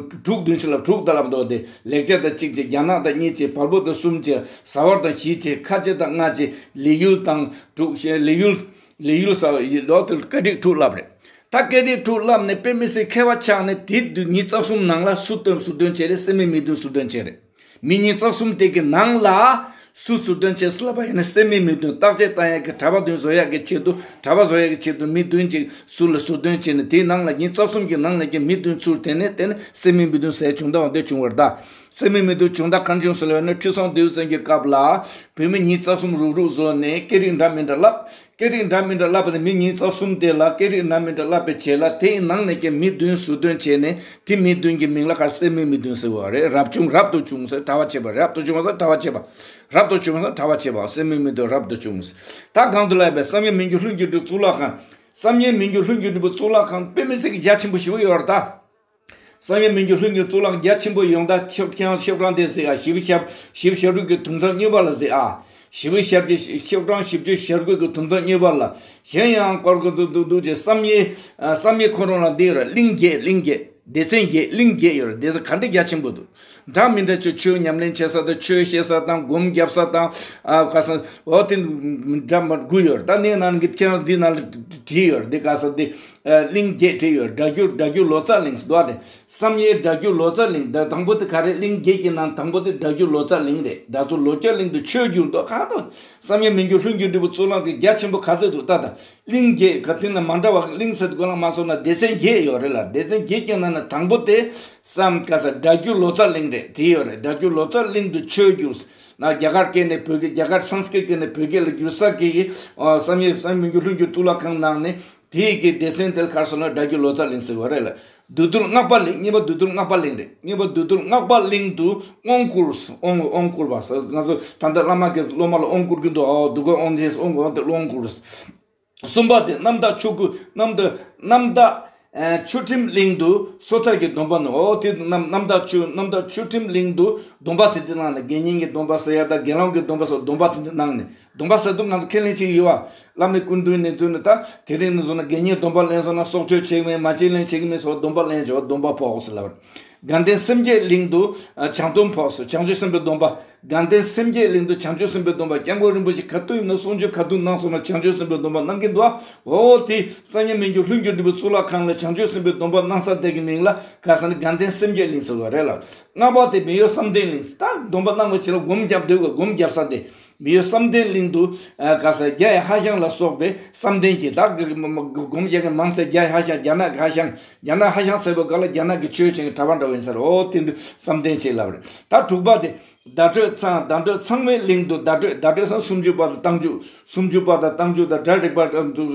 དྲུག་བདུན་ཅིག་ལ་དྲུག་ད་ལབ་འདུག་དེ་ལེགས་སྦྱར་དང་གཅིག་བྱས། རྒྱ་ནག་དང་གཉིས་བྱས། བལ་པོ་དང་གསུམ་བྱས། ཟ་ཝར་དང་བཞི་བྱས། ཁ་ཆེ་དང་ལྔ་བྱས། ལི་ཡུལ་དང་དྲུག་བྱས། ལི་ཡུལ་ལི་ཡུལ་ཟེར་བ་ཡི་ལོག་དེ་སྐད་རིགས་དྲུག་ལབ་རེད། ད་སྐད་རིགས་དྲུག་ལབ་ནས་དཔེ་མི་སྲིད་མཁས་པ་ཆགས་ནས། དེ་དུས་ཉི་ཤུ་རྩ་གསུམ་ནང་ལ་སུ་བཏོན་ཟུར་འདོན་བྱས་རེད། སད་མི་མི་བདུན་ཟུར་འདོན་བྱས་རེད། མི་ཉི་ཤུ་རྩ་གསུམ་དེ་གི་ནང་ལ་སུ་ཟུར་འདོན་བྱས་ཟེར་ལབ་པ་ཡིན་ན། སད་མི་མི་བདུན། བརྟག་དཔྱད་བཏང་ཡག་གི་གྲྭ་པ་བདུན་བཟོ་ཡག་གི་ཆེད་དུ། གྲྭ་པ་བཟོ་ཡག་གི་ཆེད་དུ་མི་བདུན་ཅིག་ཟུར་ལ་ཟུར་འདོན་བྱས་ནས། དེའི་ནང་ལ་ཉི་ཤུ་རྩ་གསུམ་གྱི་ནང་ལ་ཀྱང་མི་བདུན་ཚུར་དེ་ནས་དེ་ནས་སད་མི་མི་བདུན་ཟེར་བྱུང་། ད་འོ་དེ་བྱུང་བ་རེད། ད་སད་མི་མི་བདུན་བྱུང་སྟངས་གང་བྱུང་ཟེར་ལབ་ན། ཁྲི་སྲོང་ལྡེའུ་བཙན་གྱི་སྐབས་ལ་བོད་མི་ཉི་ཤུ་རྩ་གསུམ་རུག་རུག་བཟོས་ནས་སྐད་རིགས་འདྲ་མི་འདྲ་ལབ། སྐད་རིགས་འདྲ་མི་འདྲ་ལབ་པ་དེ། མི་ཉི་ཤུ་རྩ་གསུམ་དེ་ལ་སྐད་རིགས་འདྲ་མི་འདྲ་ལབ་པའི་རྗེས་ལ། དེའི་ནང་ནས་ཀྱང་མི་བདུན་ཟུར་འདོན་བྱས་ནས། དེ་མི་བདུན་གྱི་མིང་ལ་ག་སད་མི་མི་བདུན་ཟེར་བ་རེད། རབ་བྱུང་། རབ་ཏུ་བྱུང་ཟེར་གྲྭ་པ་བྱས་པ། རབ་ཏུ་བྱུང་ཟེར་གྲྭ་པ་བྱས་པ། རབ་ཏུ་བྱུང་ཟེར་གྲྭ་པ་བྱས་པ། སད་མི་མི་བདུན་རབ་ཏུ་བྱུང་ཟེར། ད་གོང་དུ་ལབ་པའི་བསམ་ཡས་མི་འགྱུར་ལྷུན་གྱིས་གྲུབ་གཙུག་ལག་ཁང་། བསམ་ཡས་མི་འགྱུར་ལྷུན་གྱིས་གྲུབ་པའི་གཙུག་ལག་ཁང་དཔེ་མི་སྲིད་ཀྱི་རྒྱ་ཆེན་པོ་ཞེ་པོ་ཡོད་རེད་ད། བསམ་ཡས་མི་འགྱུར་ལྷུན་གྱིས་གཙུག་ལག་རྒྱ་ཆེན་པོ་ཡོང་། ད་ཁྱོད་ཁྱེད་རང་ཤོག་གྲངས་དེ་གཟིགས་ཨ། བཞི་བཅུ་ཞེ་བཞི་བཅུ་ཞེ་དྲུག་གི་དུམ་མཚམས་གཉིས་པ་ལ་གཟིགས་ཨ། བཞི་བཅུ་ཞེ་བཞི། ཤོག་གྲངས་བཞི་བཅུ་ཞེ་དགུ་གི་དུམ་མཚམས་གཉིས་པ་ལ། གཞན་ཡང་སྐོར་གི་འདུག་འདུག་འདུག་ཅེས། བསམ་ཡས་ཨ། བསམ་ཡས་ཁོ་རང་ལ་འདི་ཡོད་རེད། གླིང་བརྒྱད། གླིང་བརྒྱད། སྡེ་ཚན་བརྒྱད། གླིང་བརྒྱད་ཡོད་རེད། སྡེ་ཚན་ག་འདྲ་རྒྱ་ཆེན་པོ་འདུག་འདྲ་མི་འདྲ་ཆོས་ཆོས་ཉམས་ལེན་བྱེད་ས་དང་། ཆོས་བཤད་ས་དང་། སྒོམ་རྒྱབ་ས་དང་། ཨ་ཁ་སང་འོ་དེ་འདྲ་མ་དགུ་ཡོད་རེད། ད་ནས་ནང་གི་ཁྱེད་རང་འདི་ནང་ལ་བྲིས་ཡོད་རེད། འདི་ག་ས་འདི། ཨ་གླིང་བརྒྱད་བྲིས་ཡོད། སྒྲ་བསྒྱུར། སྒྲ་བསྒྱུར་ལོ་ཙཱ་གླིང་ཟེར་བ་རེད། བསམ་ཡས་སྒྲ་བསྒྱུར་ལོ་ཙཱ་གླིང་། ད་དང་པོ་དེ་ག་རེ། གླིང་བརྒྱད་ཀྱི་ནང་དང་པོ་དེ་སྒྲ་བསྒྱུར་ལོ་ཙཱ་གླིང་རེད། སྒྲ་བསྒྱུར་ལོ་ཙཱ་གླིང་དུ་ཆོས་བསྒྱུར་འདུག་གང་དུ་བསམ་ཡས་མི་འགྱུར་ལྷུན་གྱིས་གྲུབ་པའི་གཙུག་ལག་གི་རྒྱ་ཆེན་པོ་ག་ཚོད་འདུག་ད་ད་གླིང་བརྒྱད་ག་དེ་ལ་མ་འདྲ་བ། གླིང་ཟེར་དུས་གོ་ལ་མ་སོང་ན་སྡེ་ཚན་བརྒྱད་ཡོད་རེད་ལ། སྡེ་ཚན་བརྒྱད་ཀྱི་ནང་ནས་དང་པོ་དེ་བསམ་ག་ས་སྒྲ་བསྒྱུར་ལོ་ཙཱ་གླིང་རེད། དེ་ཡོད་རེད། སྒྲ་བསྒྱུར་ལོ་ཙཱ་གླིང་དུ་ཆོས་བསྒྱུར་ན། རྒྱ་གར་སྐད་ནས་བོད་སྐད། རྒྱ་གར་སཾ་སྐྲྀཏ་སྐད་ནས་བོད་སྐད་ལ་བསྒྱུར་ས་གི་ཨ་བསམ་ཡས་བསམ་ཡས་མི་འགྱུར་ལྷུན་གྱིས་གཙུག་ལག་ཁང་ནང་ནས། དེའི་གི་སྡེ་ཚན་དེ་ལ་ག་རེ་ཟེར་ན་སྒྲ་བསྒྱུར་ལོ་ཙཱ་གླིང་ཟེར་བ་རེད་ལ། བདུད་འདུལ་སྔགས་པ་གླིང་། གཉིས་པ་བདུད་འདུལ་སྔགས་པ་གླིང་རེད། གཉིས་པ་བདུད་འདུལ་སྔགས་པ་གླིང་དུ་དབང་བསྐུར། དབང་དབང་བསྐུར་བ་ཟེར། ང་ཚོ་ད་ལྟ་བླ་མ་གི་སློབ་མ་ལ་དབང་བསྐུར་གྱི་འདུག་ཨོ་འདུག་ག་དབང་ཆེན་དབང་བསྐུར། དབང་དེ་དབང་བསྐུར། གསུམ་པ་དེ་གནམ་བདག་ཆོས་སྐུ། གནམ་བདག་གནམ་བདག་ཨ་ཆོས་ཁྲིམས་གླིང་དུ་སོ་ཐར་གྱི་སྡོམ་པ་ནི། ཨོ་དེ་གནམ་གནམ་བདག་ཆོས་གནམ་བདག་ཆོས་ཁྲིམས་གླིང་དུ་སྡོམ་པ་དེ་དེ་གནང་ནས། དགེ་བསྙེན་གྱི་སྡོམ་པ་ཟེར་ཡ་དང་། དགེ་སློང་གི་སྡོམ་པ་ཟེར། སྡོམ་པ་དེ་དེ་གནང་ནས། སྡོམ་པ་ཟེར་དུས་ང་ཚོ་ཁས་ལེན་བྱེད་ཀྱི་ཡོད་པ། བླ་མའི་སྐུ་མདུན་ནས་བཙུགས་ནས། ད་དེ་རིང་ནས་བཟུང་ན་དགེ་བསྙེན་སྡོམ་པ་ལེན་སོང་ན་སྲོག་གཅོད་བྱེད་ཀྱི་མེད། མ་བྱིན་ལེན་བྱེད་ཀྱི་མེད་ཟེར་བ་སྡོམ་པ་ལེན་བྱས་པ། སྡོམ་པ་ཕོག་ཟེར་ལབ། དགའ་ལྡན་སེམས་བསྐྱེད་གླིང་དུ་ཨ་བྱང་སྡོམ་ཕོག་ཟེར། བྱང་ཆུབ་སེམས་དཔའི་སྡོམ་པ། དགའ་ལྡན་སེམས་བསྐྱེད་གླིང་དུ་བྱང་ཆུབ་སེམས་དཔའི་སྡོམ་པ། སྐྱབས་མགོན་རིན་པོ་ཆེ་ག་དུས་ཡིན་ན་གསུང་ཆོས་ག་དུས་གནང་སོང་ན་བྱང་ཆུབ་སེམས་དཔའི་སྡོམ་པ་གནང་གིན་འདུག་ཨ། འོ་དེ་བསམ་ཡས་མི་འགྱུར་ལྷུན་གྱིས་གྲུབ་པའི་གཙུག་ལག་ཁང་ལ་བྱང་ཆུབ་སེམས་དཔའི་སྡོམ་པ་གནང་ས་དེ་གི་མིང་ལ་ག་ས་ནི་དགའ་ལྡན་སེམས་བསྐྱེད་གླིང་ཟེར་བ་རེད་ལ། ལྔ་པ་དེ་མི་གཡོ་བསམ་གཏན་གླིང་ཟེར། ད་སྡོམ་པ་གནང་བའི་ཕྱིར་ལ་སྒོམ་རྒྱབ་སྡོད་དགོས། སྒོམ་རྒྱབ་ས་དེ། མི་གཡོ་བསམ་གཏན་གླིང་དུ་ཨ་ག་ས་རྒྱ་ཡི་ཧ་ཤང་ལ་སོགས་པའི་བསམ་གཏན་གྱི། ད་སྒོམ་རྒྱག་མཁན་མང་ཚད་རྒྱ་ཡི་ཧ་ཤང་། རྒྱ་ནག་གི་ཧ་ཤང་། རྒྱ་ནག་ཧ་ཤང་ཟེར་བའི་སྐབས་ལ་རྒྱ་ནག་གི་ཆོས་བྱེད་མཁན་གྲྭ་པ་འདྲ་བོ་ཡིན་ས་རེད། འོ་དེ་འདྲ་བསམ་གཏན་བྱེད་ལབ་རེད། ད་དྲུག་པ་དེ་བརྡ་སྤྲོད་ཚང་། བརྡ་སྤྲོད་ཚང་མའི་གླིང་དུ། བརྡ་སྤྲོད་བརྡ་སྤྲོད་ཚང་སུམ་ཅུ་པ་དང་རྟགས་འཇུག་སུམ་ཅུ་པ་དང་རྟགས་འཇུག་དང་སྒྲ་རིག་པ།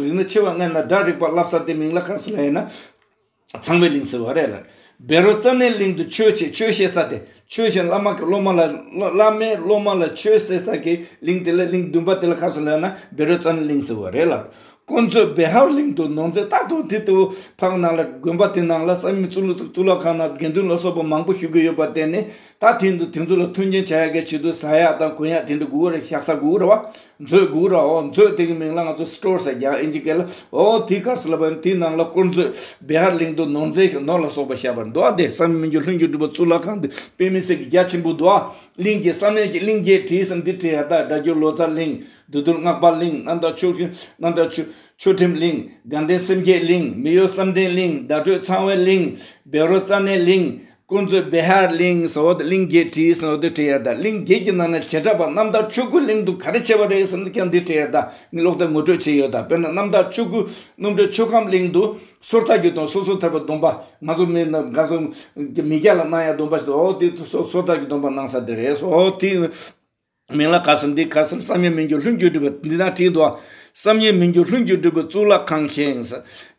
རིག་ན་ཆེ་བ་ལྔ་ན་སྒྲ་རིག་པ་བསླབ་ས་དེ་མིང་ལ་ག་རེ་ཟེར་ལབ་ཡིན་ན། ཚང་མའི་གླིང་ཟེར་བ་རེད་ལ། བཻ་རོ་ཙ་ནའི་གླིང་དུ་ཆོས་བྱེད། ཆོས་བཤད་ས་དེ། ཆོས་བཤད། བླ་མ་གི་སློབ་མ་ལ་བླ་མའི་སློབ་མ་ལ་ཆོས་བཤད་ས་གི་གླིང་དེ་ལ་གླིང་བདུན་པ་དེ་ལ་ག་རེ་ཟེར་ལབ་ན་བཻ་རོ་ཙ་ནའི་གླིང་ཟེར་བ་རེད་ལ། དཀོན་མཆོག་བི་ཧར་གླིང་དུ་ནོར་རྫས། ད་དུང་དེ་ལྟ་བུ་ཕག་ནང་ལ་དགོན་པ་དེ་ནང་ལ་བསམ་ཡས་གཙུག་ལག་གཙུག་ལག་ཁང་ནང་དགེ་འདུན་ལ་སོགས་པ་མང་པོ་བཞུགས་ཀྱི་ཡོད་པ་དེ་ནི། ད་དེ་འདུག་དེ་ཚོ་ལ་མཐུན་རྐྱེན་བྱ་ཡག་གི་ཆེད་དུ་ཟ་ཡག་དང་གོན་ཡག་དེ་འདྲ་དགོས་རེད། བཞག་ས་དགོས་རེད་བ། མཛོད་དགོས་རེད་བ། མཛོད་དེ་གི་མིང་ལ་ང་ཚོ་སི་ཊོར་ཟེར་རྒྱག་ཨིན་ཇི་སྐད་ལ། འོ་དེ་ག་ཟེར་ལབ་པ་ཡིན། དེའི་ནང་ལ་དཀོན་མཆོག་བི་ཧར་གླིང་དུ་ནོར་རྫས་ནོར་ལ་སོགས་པ་བཞག་པ་འདུག་བ། དེ་བསམ་ཡས་མི་འགྱུར་ལྷུན་གྱིས་གྲུབ་པའི་གཙུག་ལག་ཁང་དེ་དཔེ་མི་སྲིད་ཀྱི་རྒྱ་ཆེན་པོ་འདུག་བ། གླིང་གི་བསམ་ཡས་ཀྱི་གླིང་བརྒྱད་བྲིས་ཟིན་འདི་བྲིས་ཡ། ད་སྒྲ་སྒྱུར་ལོ་ཙཱ་གླིང་། བདུད་འདུལ་སྔགས་པ་གླིང་། རྣམ་དག་ཆོས་རྣམ་དག་ཆོས་ཆོས་ཁྲིམས་གླིང་། དགའ་ལྡན་སེམས་བསྐྱེད་གླིང་། མི་གཡོ་བསམ་གཏན་གླིང་། བརྡ་སྤྲོད་ཚངས་དབེན་གླིང་། བཻ་རོ་ཙ་ན་གླིང་། དཀོན་མཆོག་བི་ཧར་གླིང་ཟེར་བ་དེ་གླིང་བརྒྱད་བྲིས་ཟེར་བ་དེ་བྲིས་ཡ། ད་གླིང་བརྒྱད་ཀྱི་ནང་ནས་བྱེ་བྲག་པ་རྣམ་དག་ཆོས་སྐུ་གླིང་དུ་ག་རེ་བྱས་པ་རེད་ཟེར་ན་ཀྱང་འདི་བྲིས་ཡ། ད་ངས་ཀློག་སྟེ་ངོ་སྤྲོད་བྱས་ཡོད། ད་དཔེར་ན་རྣམ་དག་ཆོས་སྐུ་སྣུམ་འདྲེན་ཆོས་ཁམས་གླིང་དུ་སོར་ཐར་གྱི་དོན། སོ་སོར་ཐར་པའི་སྡོམ་པ། ང་ཚོ་མི་ང་ཚོ་མི་སྐྱ་ལ་གནང་ཡ་སྡོམ་པ་ཞིག་འོ་དེ་སོ་སོར་ཐར་གྱི་སྡོམ་པ་གནང་ས་དེ་རེད། འོ་དེ། མིང་ལ་ག་ཟེར། འདི་ག་ཟེར། བསམ་ཡས་མི་འགྱུར་ལྷུན་གྱིས་གྲུབ་པའི། འདི་ན་བྲིས་འདུག་བསམ་ཡས་མི་འགྱུར་ལྷུན་གྱིས་གྲུབ་པའི་གཙུག་ལག་ཁང་བཞེངས།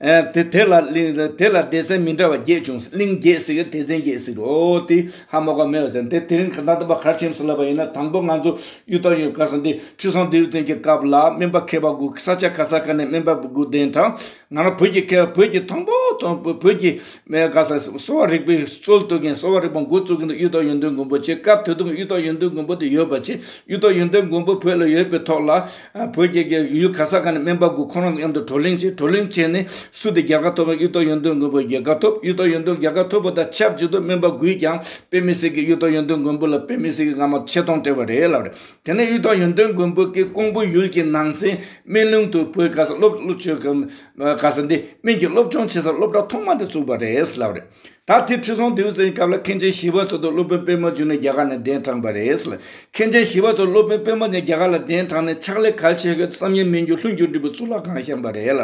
ཨེ་དེ་དེ་ལ་གླིང་དེ་ལ་སྡེ་ཚན་མི་འདྲ་བ་བརྒྱད་བྱུང་། གླིང་བརྒྱད་ཟེར་གི་སྡེ་ཚན་བརྒྱད་ཟེར་གི། འོ་དེ་ཧ་མ་གོ་མེད་པ་ཟེར། དེ་དེ་རིང་ག་ད་ལྟ་བ་གར་ཆེམས་སུ་ལབ་པ་ཡིན་ན། དང་པོ་ང་ཚོ་གཡུ་སྟག་ཡོན་ག་ཟེར། འདི་ཁྲི་སྲོང་ལྡེའུ་བཙན་གྱི་སྐབས་ལ་སྨན་པ་མཁས་པ་དགུ། ས་ཆ་ག་ས་ག་ནས་སྨན་པ་དགུ་གདན་དྲངས། ང་རང་བོད་ཀྱི་མཁས་པ། བོད་ཀྱི་དང་པོ་དང་བོད་ཀྱི་མེ་ག་ས་གསོ་བ་རིག་པའི་སྲོལ་གཏོད་མཁན། གསོ་བ་རིག་པ་འགོ་བཙུགས་མཁན་དེ་གཡུ་སྟག་ཡོན་ཏན་མགོན་པོ་བྱས། སྐབས་དེ་དུས་གཡུ་སྟག་ཡོན་ཏན་མགོན་པོ་དེ་ཡོད་པ་བྱས། གཡུ་སྟག་ཡོན་ཏན་མགོན་པོ་བོད་ལ་ཡོད་པའི་ཐོག་ལ། ཨ་བོད་ཀྱི་ཡུལ་ག་ས་ག་ནས་སྨན་པ་དགུ་ཁོང་རང་མཉམ་དུ་བགྲོ་གླེང་བྱས། བགྲོ་གླེང་བྱས་ནས་སུ་དེ་རྒྱལ་ཁ་ཐོབ་པ། གཡུ་སྟག་ཡོན་ཏན་མགོན་པོ་རྒྱལ་ཁ་ཐོབ། གཡུ་སྟག་ཡོན་ཏན་རྒྱལ་ཁ་ཐོབ་པ་དང་ཆབས་ཅིག་ཏུ་སྨན་པ་དགུས་ཀྱང་དཔེ་མི་སྲིད་ཀྱི་གཡུ་སྟག་ཡོན་ཏན་མགོན་པོ་ལ་དཔེ་མི་སྲིད་ཀྱི་སྔ་མ་ཆེ་མཐོང་སྤྲད་པ་རེད་ལབ་རེད། དེ་ནས་གཡུ་སྟག་ཡོན་ཏན་མགོན་པོ་གིས་ཀོང་པོ་ཡུལ་གྱི་ནང་ཚན་སྨན་ལུང་དུ་བོད་ག་ས་སློབ་སློབ་ཆོས་ག་ས་འདི་སྨན་གྱི་སློབ་སྦྱོང་བྱེད་ས་སློབ་གྲྭ་ཐོག་མ་དེ་བཙུགས་པ་རེད་ལབ་རེད། ད་དེ་ཁྲི་སྲོང་ལྡེའུ་བཙན་སྐབས་ལ་མཁན་ཆེན་ཞི་བ་འཚོ་དང་སློབ་དཔོན་པདྨ་འབྱུང་གནས་རྒྱ་གར་ནས་གདན་དྲངས་པ་རེད་ལ། མཁན་ཆེན་ཞི་བ་འཚོ་སློབ་དཔོན་པདྨ་འབྱུང་གནས་རྒྱ་གར་ལ་གདན་དྲངས་ནས་ཕྱག་ལས་གལ་ཆེ་ཤོས་བསམ་ཡས་མི་འགྱུར་ལྷུན་གྱིས་གྲུབ་པའི་གཙུག་ལག་ཁང་བཞེངས་པ་རེད་ལ།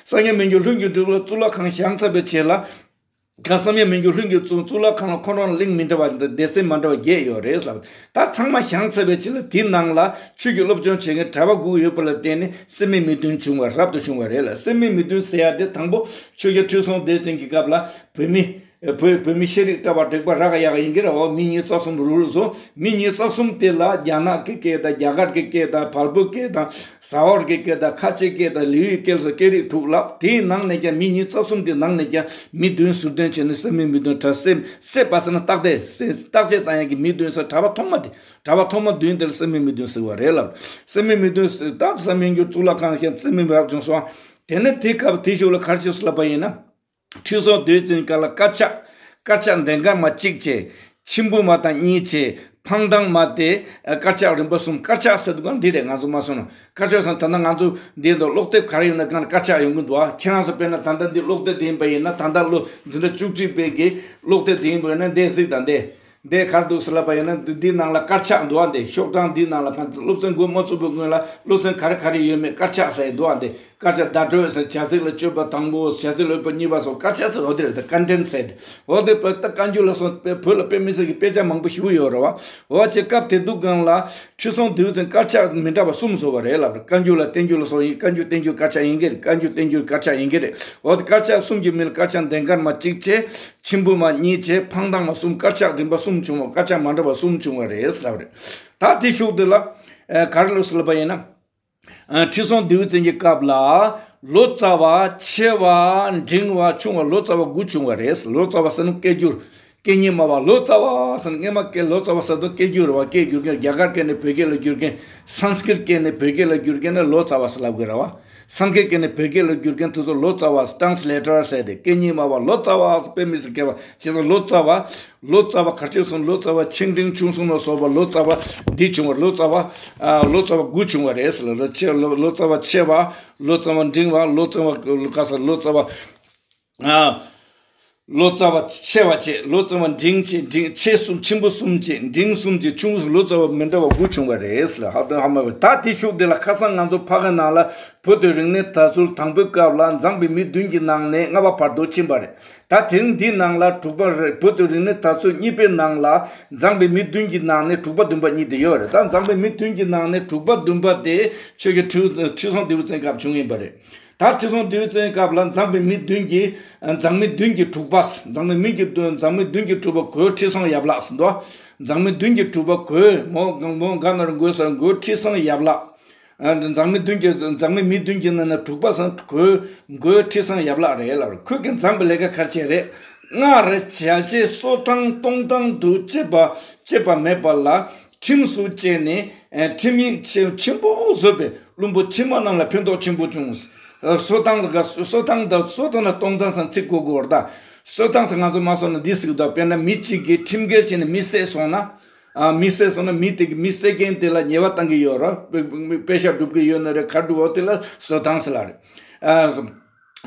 བསམ་ཡས་མི་འགྱུར་ལྷུན་གྱིས་གྲུབ་པའི་གཙུག་ལག་ཁང་བཞེངས་ཚར་བའི་རྗེས་ལ། ག་བསམ་ཡས་མི་འགྱུར་ལྷུན་གྱིས་གཙུག་གཙུག་ལག་ཁང་ལ་ཁོང་རང་གླིང་མི་འདྲ་བ་སྡེ་ཚན་མ་འདྲ་བ་བརྒྱད་ཡོད་རེད་ལ། ད་ཚང་མ་བཞེངས་ཚར་བའི་རྗེས་ལ་དེའི་ནང་ལ་ཆོས་ཀྱི་སློབ་སྦྱོང་བྱེད་མཁན་གྲྭ་པ་དགུ་ཡོད་པ་ལ་བརྟེན་ནས་སད་མི་མི་བདུན་བྱུང་བ་རབ་ཏུ་བྱུང་བ་རེད་ལ། སད་མི་མི་བདུན་ཟེར་ཡ་དེ་དང་པོ་ཆོས་རྒྱལ་ཁྲི་སྲོང་ལྡེའུ་བཙན་གྱི་སྐབས་ལ་བོད་མི། བོད་བོད་མི་ཤེས་རིག་གྲྭ་པ་དྲེགས་པ་ར་ག་ཡ་ག་ཡིན་གྱི་རེད་བ། མི་ཉིས་རྩ་གསུམ་རུ་རུ་བཟོ། མི་ཉིས་རྩ་གསུམ་དེ་ལ་རྒྱ་ནག་གི་སྐད་དང་རྒྱ་གར་གྱི་སྐད་དང་བལ་པོའི་སྐད་དང་ཟ་ཧོར་གྱི་སྐད་དང་ཁ་ཆེ་སྐད་དང་ལི་ཡུལ་སྐད་སོགས་སྐད་རིགས་དྲུག་ལབ། དེའི་ནང་ནས་ཀྱང་མི་ཉིས་རྩ་གསུམ་དེའི་ནང་ནས་ཀྱང་མི་བདུན་ཟུར་འདོན་བྱས་ནས་སད་མི་མི་བདུན་གྲྭ། སད་སད་པ་ཟེར་ན་བརྟག་དཔྱད། སད་བརྟག་དཔྱད་བཏང་ཡག་གི་མི་བདུན་ཟེར། གྲྭ་པ་ཐོག་མ་དེ། གྲྭ་པ་ཐོག་མ་བདུན་དེ་ལ་སད་མི་མི་བདུན་ཟེར་བ་རེད་ལབ། སད་མི་མི་བདུན་ཟེར། ད་བསམ་ཡས་མི་འགྱུར་གཙུག་ལག་ཁང་བཞེངས། སད་མི་མི་རབ་བྱུང་སོང་། དེ་ནས་དེའི་སྐབས་དེའི་གཞུག་ལ་ག་རེ་བྱས་སོང་ལབ་པ་ཡིན་ན། ཁྲི་སྲོང་ལྡེའུ་བཙན་སྐབས་ལ་དཀར་ཆག་དཀར་ཆག་མདེལ་མཁར་མ་གཅིག་བྱས། མཆིམས་ཕུ་མ་དང་གཉིས་བྱས། འཕང་ཐང་མ་དེ་དཀར་ཆག་རིམ་པ་གསུམ། དཀར་ཆག་ཟེར་དུས་སྒང་འདི་རེད། ང་ཚོ་མ་སོང་ན་དཀར་ཆག་ཟེར། ད་ལྟ་ང་ཚོ་འདི་འདུག་སློབ་དེབ་ག་རེ་ཡོད་ན་སྒང་ལ་དཀར་ཆག་ཡོང་གི་འདུག་ཨ། ཁྱེད་རང་ཚོ་དཔེར་ན་ད་ལྟ་འདི་སློབ་དེབ་དེ་ཡིན་པ་ཡིན་ན། ད་ལྟ་ལོ་འཛིན་གྲྭ་བཅུ་གཅིག་པའི་གི་སློབ་དེབ་དེ་ཡིན་པ་ཡིན་ན། འདི་གཟིགས་དང་། འདི་འདི་ག་རེ་འདུག་ཟེར་ལབ་པ་ཡིན་ན། འདི་འདི་ནང་ལ་དཀར་ཆག་འདུག་ཨ། འདི་ཤོག་གྲངས་འདི་ནང་ལ། སློབ་ཚན་འགོ་མ་ཚུགས་པའི་སྔོན་ལ་སློབ་ཚན་ག་རེ་ག་རེ་ཡོད་མེད་དཀར་ཆག་ཟེར་འདུག་ཨ། འདི། དཀར་ཆག་བརྡ་སྤྲོད་ཟེར། བྱ་ཚིག་ལ་སྤྱོད་པ་དང་པོ། བྱ་ཚིག་ལ་སྤྱོད་པ་གཉིས་པ་སོགས་དཀར་ཆག་ཟེར། འོ་དེ་རེད། ད་ཀོན་ཊེན་ཊི་ཟེར་ཏེ། འོ་དེ་བོད་ད་བཀའ་འགྱུར་ལ་སོགས་པའི་བོད་ལ་དཔེ་མི་སྲིད་ཀྱི་དཔེ་ཆ་མང་པོ་ཞེ་པོ་ཡོད་རེད་བ། འོ་བྱས་སྐབས་དེ་དུས་སྒང་ལ་ཁྲི་སྲོང་ལྡེའུ་བཙན་དཀར་ཆག་མི་འདྲ་བ་གསུམ་བཟོས་པ་རེད་ལབ་རེད། བཀའ་འགྱུར་ལ་བསྟན་འགྱུར་ལ་སོགས་ཡིན། བཀའ་འགྱུར་བསྟན་འགྱུར་དཀར་ཆག་ཡིན་གྱི་རེད། བཀའ་འགྱུར་བསྟན་འགྱུར་དཀར་ཆག་ཡིན་གྱི་རེད། འོ་དེ་དཀར་ཆག་གསུམ་གྱི་མིང་ལ་དཀར་ཆག་མདེལ་མཁར་མ་གཅིག་བྱས། མཆིམས་ཕུ་མ་གཉིས་བྱས། འཕང་ཐང་མ་གསུམ། དཀར་ཆག་རིམ་པ་གསུམ་བྱུང་བ། དཀར་ཆག་མ་འདྲ་བ་གསུམ་བྱུང་བ་རེད་ལབ་རེད། ད་དེ་ཤུགས་དེ་ལ་ཨ་ག་རེ་ལབ་ཟེར་ལབ་པ་ཡིན་ན། ཨ་ཁྲི་སྲོང་ལྡེའུ་བཙན་གྱི་སྐབས་ལ་ལོ་ཙཱ་བ་ཆེ་བ་འབྲིང་བ་ཆུང་བ་ལོ་ཙཱ་བ་དགུ་བྱུང་བ་རེད། ལོ་ཙཱ་བ་ཟེར་ན་སྐད་སྒྱུར། སྐད་གཉིས་སྨྲ་བ། ལོ་ཙཱ་བ་ཟེར་ན་སྔས་མ་སྐད་ལོ་ཙཱ་བ་ཟེར་དུས་སྐད་སྒྱུར་རེད་བ། སྐད་སྒྱུར་མཁན། རྒྱ་གར་སྐད་ནས་བོད་སྐད་ལ་བསྒྱུར་མཁན། སཾ་སྐྲྀཏ་སྐད་ནས་བོད་སྐད་ལ་བསྒྱུར་མཁན་ནི་ལོ་ཙཱ་བ་ཟེར་ལབ་དགོས་རེད་བ། སཾ་སྐྲྀཏ་སྐད་ནས་བོད་སྐད་ལ་བསྒྱུར་མཁན་དེ་ཚོ་ལོ་ཙཱ་བ། ཊྲན་སི་ལེ་ཊར་ཟེར་ཏེ། སྐད་གཉིས་སྨྲ་བ། ལོ་ཙཱ་བ་དཔེ་མི་སྲིད་མཁས་པ། བྱས་ཙང་ལོ་ཙཱ་བ། ལོ་ཙཱ་བ་ག་ཚོད་སོང་། ལོ་ཙཱ་བ་ཆེ་འབྲིང་ཆུང་གསུམ་ལ་སོགས་པ་ལོ་ཙཱ་བ་འདི་བྱུང་བ། ལོ་ཙཱ་བ། ཨ་ལོ་ཙཱ་བ་དགུ་བྱུང་བ་རེད་ཟེར་ལ། ལོ་ཆེ་ལོ་ལོ་ཙཱ་བ་ཆེ་བ། ལོ་ཙཱ་བ་འབྲིང་བ། ལོ་ཙཱ་བ་ག་ས་ལོ་ཙཱ་བ། ཨ་ལོ་ཙཱ་བ་ཆེ་བ་བྱས། ལོ་ཙཱ་བ་འབྲིང་བྱས། འབྲིང་ཆེ་གསུམ། ཆེན་པོ་གསུམ་བྱས། འབྲིང་གསུམ་བྱས། ཆུང་གསུམ། ལོ་ཙཱ་བ་མི་འདྲ་བ་དགུ་བྱུང་བ་རེད་ཟེར་ལ། ཧ་ཏོ་ཧ་མ་བས། ད་དེ་ཤུགས་དེ་ལ་ཁ་སང་ང་ཚོ་ཕ་གི་ནང་ལ་བོད་དུ་རིག་གནས་དར་ཚུལ་དང་པོའི་སྐབས་ལ་འཛོམས་པའི་མི་བདུན་གྱི་ནང་ནས་ལྔ་པ་བར་དུ་ཕྱིན་པ་རེད། ད་དེ་རིང་འདིའི་ནང་ལ་དྲུག་པ་རེད། བོད་དུ་རིག་གནས་དར་ཚུལ་གཉིས་པའི་ནང་ལ་འཛོམས་པའི་མི་བདུན་གྱི་ནང་ནས་དྲུག་པ་བདུན་པ་གཉིས་དེ་ཡོད་རེད། ད་འཛོམས་པའི་མི་བདུན་གྱི་ནང་ནས་དྲུག་པ་བདུན་པ་དེ་ཆོས་རྒྱལ་ཁྲི་ཁྲི་སྲོང་ལྡེའུ་བཙན་སྐབས་བྱུང་ཡིན་པ་རེད། ད་ཁྲི་སྲོང་ལྡེའུ་བཙན་སྐབས་ལ་འཛོམས་པའི་མི་བདུན་གྱི་འཛོམས་མི་བདུན་གྱི་དྲུག་པ། འཛོམས་པའི་མི་གི་འཛོམས་མི་བདུན་གྱི་དྲུག་པ་གོས་ཁྲི་སྲོང་ཡབ་ལགས་ཟེར་འདུག་འཛོམས་མི་བདུན་གྱི་དྲུག་པ་གོས་མོ་མོ་ག་ན་རུ་གོས་ཟེར། གོས་ཁྲི་སྲོང་ཡབ་ལགས། མཛངས་མི་བདུན་གྱི་མཛངས་མི་མི་བདུན་གྱི་ནང་ནས་དྲུག་པ་སང་གོས་གོས་ཁྲི་སྲོང་ཡབ་ལགས་རེད་ལབ་རེད། ཁོས་ཀྱི་མཛངས་པའི་ལས་ཀ་ག་རེ་བྱས་རེད། སྔར་བྱས་རྗེས་གསོལ་ཐང་གཏོང་ཐང་དུ་སྤྱད་པ་སྤྱད་པ་མེད་པ་ལ། ཁྲིམས་སུ་བཅད་ནས་ཁྲིམས་ཡིག་ཆེ་ཆེན་པོ་བཟོས་པས་བློན་པོ་ཕྱི་མ་རྣམས་ལ་ཕན་ཐོགས་ཆེན་པོ་བྱུང་། གསོལ་ཐང་གསོལ་ཐང་དང་གསོལ་ཐང་དང་གཏོང་ཐང་སང་ཚིག་གོ་དགོས་རེད་ད། གསོལ་ཐང་སང་ང་ཚོ་མ་སོང་ན་འདི་ཟིག་ད། དཔེར་ན་མི་གཅིག་གིས་ཁྲིམས་འགལ་བྱས་ནས་མི་བསད་སོང་ན། ཨ། མི་བསད་སོང་ན་མི་དེ་གི་མི་བསད་མཁན་དེ་ལ་ཉེས་པ་བཏང་གི་ཡོད་རེད། དཔེ་དཔེ་ཤག་སྒྲུབ་གི་ཡོད་ན་རེད། ག་སྒྲུབ་འོ་དེ་ལ་གསོལ་ཐང་ཟེར་ལབ་རེད།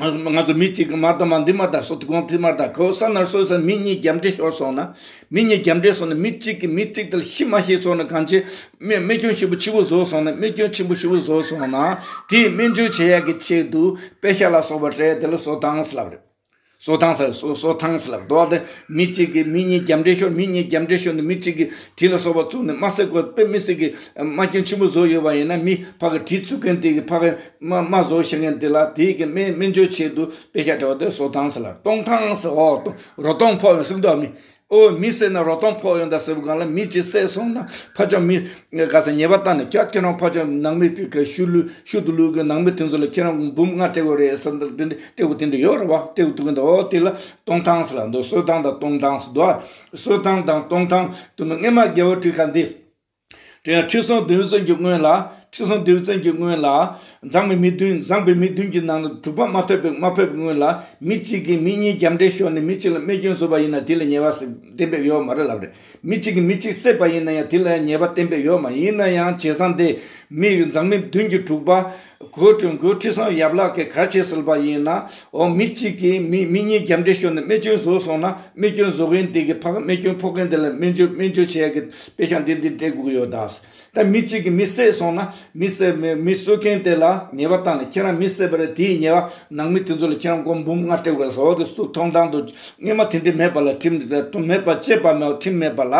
ཨ། ང་ཚོ་མི་གཅིག་གིས་མ་བཏང་མ་འདི་མ་བཏང་སོ་དེ་གོང་དེ་མ་བཏང་ཁོ་ས་ན་སོ་ས་མི་གཉིས་རྒྱབ་འདྲེ་ཤོར་སོང་ན། མི་གཉིས་རྒྱབ་འདྲེ་སོང་ན་མི་གཅིག་གིས་མི་གཅིག་དེ་ལ་ཤི་མ་ཤི་སོང་ན་གང་ཆེ། རྨས་རྨས་སྐྱོན་ཞེ་པོ་ཆེ་བོ་བཟོ་སོང་ན་རྨས་སྐྱོན་ཆེན་པོ་ཞེ་བོ་བཟོ་སོང་ན། དེའི་སྨན་བཅོས་བྱེད་ཡག་གི་ཆེད་དུ་དཔེ་ཤག་ལ་སོགས་པ་སྤྲད་དེ་ལ་གསོལ་ཐང་ཟེར་ལབ་རེད། གསོལ་ཐང་ཟེར་གསོལ་གསོལ་ཐང་ཟེར་ལབ་འདུག་བ། དེ་མི་གཅིག་གིས་མི་གཉིས་རྒྱབ་འདྲེ་ཤོར་མི་གཉིས་རྒྱབ་འདྲེ་ཤོར་ནས་མི་གཅིག་གིས་གྲི་ལ་སོགས་པ་བཙུགས་ནས་དམར་བསད་དགོས་དཔེ་མི་སྲིད་ཀྱི་རྨ་སྐྱོན་ཆེན་པོ་བཟོ་ཡོད་པ་ཡིན་ན་མི་ཕ་གི་གྲི་བཙུགས་མཁན་དེ་གིས་ཕ་གི་རྨ་རྨ་བཟོ་བྱེད་མཁན་དེ་ལ་དེའི་གི་སྨན་སྨན་བཅོས་ཆེད་དུ་དཔེ་ཤག་སྤྲད་པ་དེ་གསོལ་ཐང་ཟེར་ལབ། གཏོང་ཐང་ཟེར་འོ་གཏོང་རོ་སྟོང་ཕོག་ཡོང་ཟེར་གི་འདུག་བ། མི་ཨོ་མི་བསད་ན་རོ་སྟོང་ཕོག་ཡོང་ད་ཟེར་བ་སྒང་ལ་མི་གཅིག་བསད་སོང་ན་ཕར་ཕྱོགས་མི་ག་ས་ཉེས་པ་བཏང་ནས་ཁྱོད་ཁྱེད་རང་ཕར་ཕྱོགས་ནང་མི་དེ་ག་ཤུལ་ལུས་ཤུལ་དུ་ལུས་ཀྱི་ནང་མི་དེ་ཚོ་ལ་ཁྱེད་རང་འབུམ་ལྔ་སྤྲད་དགོས་རེད་ཟེར་འདི་འདི་སྤྲད་དགོས་དེ་འདྲ་ཡོད་རེད་བ། སྤྲད་དགོས་དུས་ཀྱི་འདུག་ཨོ་དེ་ལ་གཏོང་ཐང་ཟེར་ལབ་འདུག་གསོལ་ཐང་དང་གཏོང་ཐང་ཟེར་འདུག་གསོལ་ཐང་དང་གཏོང་ཐང་དུ་མི་སྔས་མ་རྒྱལ་བ་ཁྲི་ཁ་འདི། དེ་ཡང་ཁྲི་སྲོང་ལྡེའུ་བཙན་གྱི་སྔོན་ལ་ཁྲི་སྲོང་ལྡེའུ་བཙན་གྱི་སྔོན་ལ་མཛངས་པའི་མི་བདུན་མཛངས་པའི་མི་བདུན་གྱི་ནང་ནས་དྲུག་པ་མ་ཐོབ་པའི་མ་ཕེབས་པའི་སྔོན་ལ་མི་གཅིག་གིས་མི་གཉིས་རྒྱབ་འདྲེ་ཤོར་ནས་མི་གཅིག་ལ་རྨས་སྐྱོན་བཟོས་པ་ཡིན་ན་དེ་ལ་ཉེས་པ་གཏན་འབེབས་ཡོད་མ་རེད་ལབ་རེད། མི་གཅིག་གིས་མི་གཅིག་བསད་པ་ཡིན་ན་ཡང་དེ་ལ་ཉེས་པ་གཏན་འབེབས་ཡོད་མ་ཡིན་ན་ཡང་བྱས་ཙང་དེ་མི་མཛངས་མི་བདུན་གྱི་དྲུག་པ། གོས་ཁྲི་གོས་ཁྲི་སྲོང་ཡབ་ལགས་ཀྱིས་ག་རེ་བྱས་ཟེར་བ་ཡིན་ན། འོ་མི་གཅིག་གིས་མི་མི་གཉིས་རྒྱབ་འདྲེ་ཤོར་ནས་རྨས་སྐྱོན་བཟོས་སོང་ན་རྨས་སྐྱོན་བཟོ་མཁན་དེ་གིས་ཕ་གི་རྨས་སྐྱོན་ཕོག་མཁན་དེ་ལ་སྨན་བཅོས་སྨན་བཅོས་བྱེད་ཡག་གི་དཔེ་ཤག་འདི་འདི་སྤྲད་དགོས་ཀྱི་ཡོད་ད། ད་མི་གཅིག་གིས་མི་བསད་སོང་ན་མི་བསད་མི་མི་གསོད་མཁན་དེ་ལ་ཉེས་པ་བཏང་ནས་ཁྱེད་རང་མི་བསད་པ་རེད། དེའི་ཉེས་པ་ནང་མི་དེ་ཚོ་ལ་ཁྱེད་རང་སྒོར་འབུམ་ལྔ་སྤྲད་དགོས་ཟེར། འོ་དེ་སུ་མཐོང་དང་དུ་སྔས་མ་དེ་འདྲ་མེད་པ་ལ་ཁྲིམས་མེད་པ་བཅད་པ་མེད་ཁྲིམས་མེད་པ་ལ།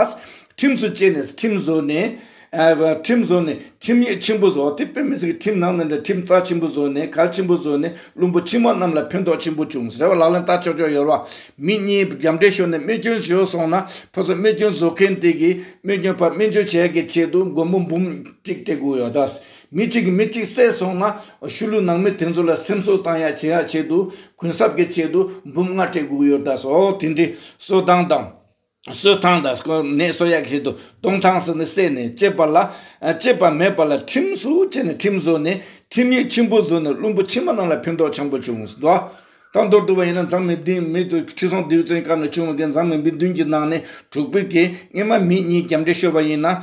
ཁྲིམས་སུ་བཅད་ནས་ཁྲིམས་བཟོས་ནས། ཨ། ཁྲིམས་བཟོས་ནས་ཁྲིམས་ཡིག་ཆེན་པོ་བཟོ། དེ་དཔེ་མི་སྲིད་ཀྱི་ཁྲིམས་ནང་ནས་འདྲ་ཁྲིམས་རྩ་ཆེན་པོ་བཟོས་ནས་གལ་ཆེན་པོ་བཟོས་ནས་བློན་པོ་ཕྱི་མ་རྣམས་ལ་ཕན་ཐོགས་ཆེན་པོ་བྱུང་ཟེར་བ་ལག་ལེན་བསྟར་ཆོག་ཆོག་ཡོད་རེད་བ། མི་གཉིས་རྒྱབ་འདྲེ་ཤོར་ནས་རྨས་སྐྱོན་བྱུང་སོང་ན་ཕར་ཚུར་རྨས་སྐྱོན་བཟོ་མཁན་དེ་གིས་རྨས་སྐྱོན་ཕར་སྨན་བཅོས་བྱེད་ཡག་གི་ཆེད་དུ་སྒོར་མོ་འབུམ་གཅིག་སྤྲད་དགོས་ཡོད་ད། མི་གཅིག་གིས་མི་གཅིག་བསད་སོང་ན་ཤུལ་ལུས་ནང་མི་དེ་ཚོ་ལ་སེམས་གསོ་བཏང་ཡག་བྱེད་ཡག་ཆེད་དུ་གུན་གསབ་ཀྱི་ཆེད་དུ་འབུམ་ལྔ་སྤྲད་དགོས་ཡོད་ད་ཟེར། འོ་དེ་འདྲའི་གསོལ་ཐང་དང་། གསོལ་ཐང་དང་ནད་གསོ་ཡག་ཆེད་དུ་གཏོང་ཐང་ཟེར་ནས་བསད་ནས་བཅད་པ་ལ། ཨ། བཅད་པ་མེད་པ་ལ་ཁྲིམས་སུ་བཅད་ནས་ཁྲིམས་བཟོས་ནས་ཁྲིམས་ཡིག་ཆེན་པོ་བཟོས་ནས་བློན་པོ་ཕྱི་མ་རྣམས་ལ་ཕན་ཐོགས་ཆེན་པོ་བྱུང་ཟེར་འདུག་ད་མདོར་བསྡུ་བ་ཡིན་ན་མཛངས་མི་བདུན་མི་དུ་ཁྲི་སྲོང་ལྡེའུ་བཙན་སྐབས་ནས་བྱུང་བའི་མཛངས་མི་མི་བདུན་གྱི་ནང་ནས་དྲུག་པའི་གི་སྔས་མ་མི་གཉིས་རྒྱབ་འདྲེ་ཤོར་བ་ཡིན་ན། ཨ།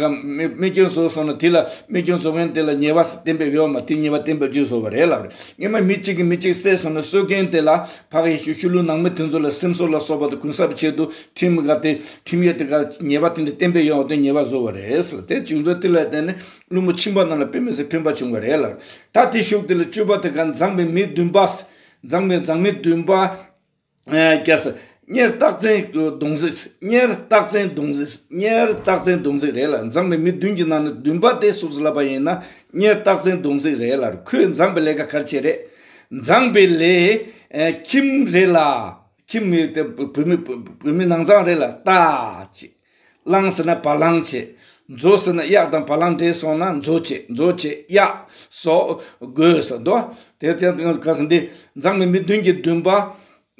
རྨས་སྐྱོན་བཟོས་སོང་ན་དེ་ལ་རྨས་སྐྱོན་བཟོ་མཁན་དེ་ལ་ཉེས་པ་གཏན་འབེབས་ཡོད་མ་དེ་ཉེས་པ་གཏན་འབེབས་ཅིག་བཟོས་པ་རེད་ལབ་རེད། སྔས་མ་མི་གཅིག་གིས་མི་གཅིག་བསད་སོང་ན་གསོད་མཁན་དེ་ལ། ཕ་གི་ཤུལ་ལུས་ནང་མི་དེ་ཚོ་ལ་སེམས་གསོ་ལ་སོགས་པ་དང་གུན་གསབ་ཆེད་དུ་ཁྲིམས་ག་དེ་ཁྲིམས་ཡིག་དེ་ག་ཉེས་པ་དེ་འདྲ་གཏན་འབེབས་ཡོང་བ་དེ་ཉེས་པ་བཟོ་བ་རེད་ཟེར། དེ་བྱུང་ཚུལ་དེ་ལ་བརྟེན་ནས་བློན་པོ་ཁྱིམ་པ་རྣམས་ལ་དཔེ་མི་སྲིད་ཕན་པ་བྱུང་བ་རེད་ལ། ད་དེ་ཤུགས་དེ་ལ་བཅུ་པ་དེ་ག་མཛངས་པའི་མི་བདུན་པ། མཛངས་པའི་མཛངས་མི་བདུན་པ། ཨ། ག་ས། གཉེར་རྟགས་མཚན་གདོང་གཟིགས། གཉེར་རྟགས་མཚན་གདོང་གཟིགས། གཉེར་རྟགས་མཚན་གདོང་གཟིགས་རེད་ལ། མཛངས་པའི་མི་བདུན་གྱི་ནང་ནས་བདུན་པ་དེ་སུ་ཟེར་ལབ་པ་ཡིན་ན་གཉེར་རྟགས་མཚན་གདོང་གཟིགས་རེད་ལ། ཁོས་མཛངས་པའི་ལས་ཀ་ག་རེ་བྱས་རེད། མཛངས་པའི་ལས། ཨེ། ཁྱིམ་རེ་ལ། ཁྱིམ་མི་དེ་བུད་མེད་བུད་མེད་ནང་ཚང་རེ་ལ་རྟ་བྱེད། གླང་ཟེར་ན་བ་གླང་བྱེད། མཛོ་ཟེར་ན་གཡག་དང་བ་གླང་འདྲེས་སོང་ན་མཛོ་བྱེད། མཛོ་བྱེད་གཡག་སོགས་དགོས་ཟེར་འདུག་དེ་དེ་ག་ཟེར་འདི་མཛངས་པའི་མི་བདུན་གྱི་བདུན་པ།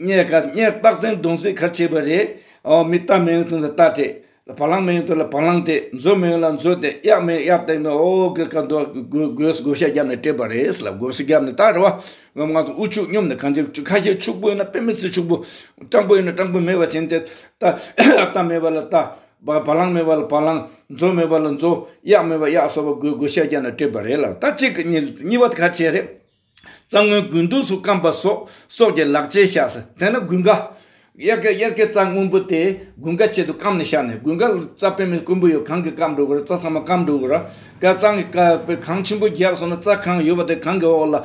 གཉེར་ག་གཉེར་རྟགས་མཚན་གདོང་གཟིགས་ག་རེ་བྱས་པ་རེད། ཨོ་མི་རྟ་མེད་དུས་ལ་རྟ་སྤྲད། བ་གླང་མེད་དུས་ལ་བ་གླང་སྤྲད། མཛོ་མེད་ལ་མཛོ་སྤྲད། གཡག་མེད་གཡག་སྤྲད་ནས་ཨོ་གི་ག་འདུག་དགོས་དགོས་བགོ་བཤའ་བརྒྱབ་ནས་སྤྲད་པ་རེད་ཟེར་ལ། བགོ་བཤའ་བརྒྱབ་ནས་ད་རེད་བ། ང་ང་ཚོ་དབུལ་ཕྱུག་སྙོམས་ནས་གང་ཅི་ཁ་ཤས་ཕྱུག་པོ་ཡིན་ན་དཔེ་མི་སྲིད་ཕྱུག་པོ། སྤྲང་པོ་ཡིན་ན་སྤྲང་པོ་མེད་པ་བྱས་ནས་ད་རྟ་མེད་པ་ལ་རྟ། བ་བ་གླང་མེད་པ་ལ་བ་གླང་། མཛོ་མེད་པ་ལ་མཛོ། གཡག་མེད་པ་གཡག་སོགས་པ་བགོ་བགོ་བཤའ་བརྒྱབ་ནས་སྤྲད་པ་རེད་ལ། ད་གཅིག་གཉིས་གཉིས་པ་དེ་ག་རེ་བྱས་རེད། རྩྭ་སྔོན་དགུན་དུས་སུ་སྐམ་པ་སོགས་སྲོག་གི་ལག་རྗེས་བཞག་ཟེར། དེ་ནས་དགུན་ཁ། དབྱར་ཁ་དབྱར་ཁའི་རྩྭ་སྔོན་པོ་དེ་དགུན་ཁ་ཆེད་དུ་སྐམ་ནས་བཞག་ནས། དགུན་ཁ་རྩྭ་དཔེ་མི་དཀོན་པོ་ཡོད། གངས་ཀྱིས་སྐམ་འགྲོ་གི་རེད། རྩྭ་ཚང་མ་སྐམ་འགྲོ་གི་རེད། ཀ་རྩྭ་གི་ཀ་དཔེ་གངས་ཆེན་པོ་རྒྱག་སོང་ན་རྩྭ་གང་ཡོད་པ་དེ་གངས་ཀྱི་འོག་ལ་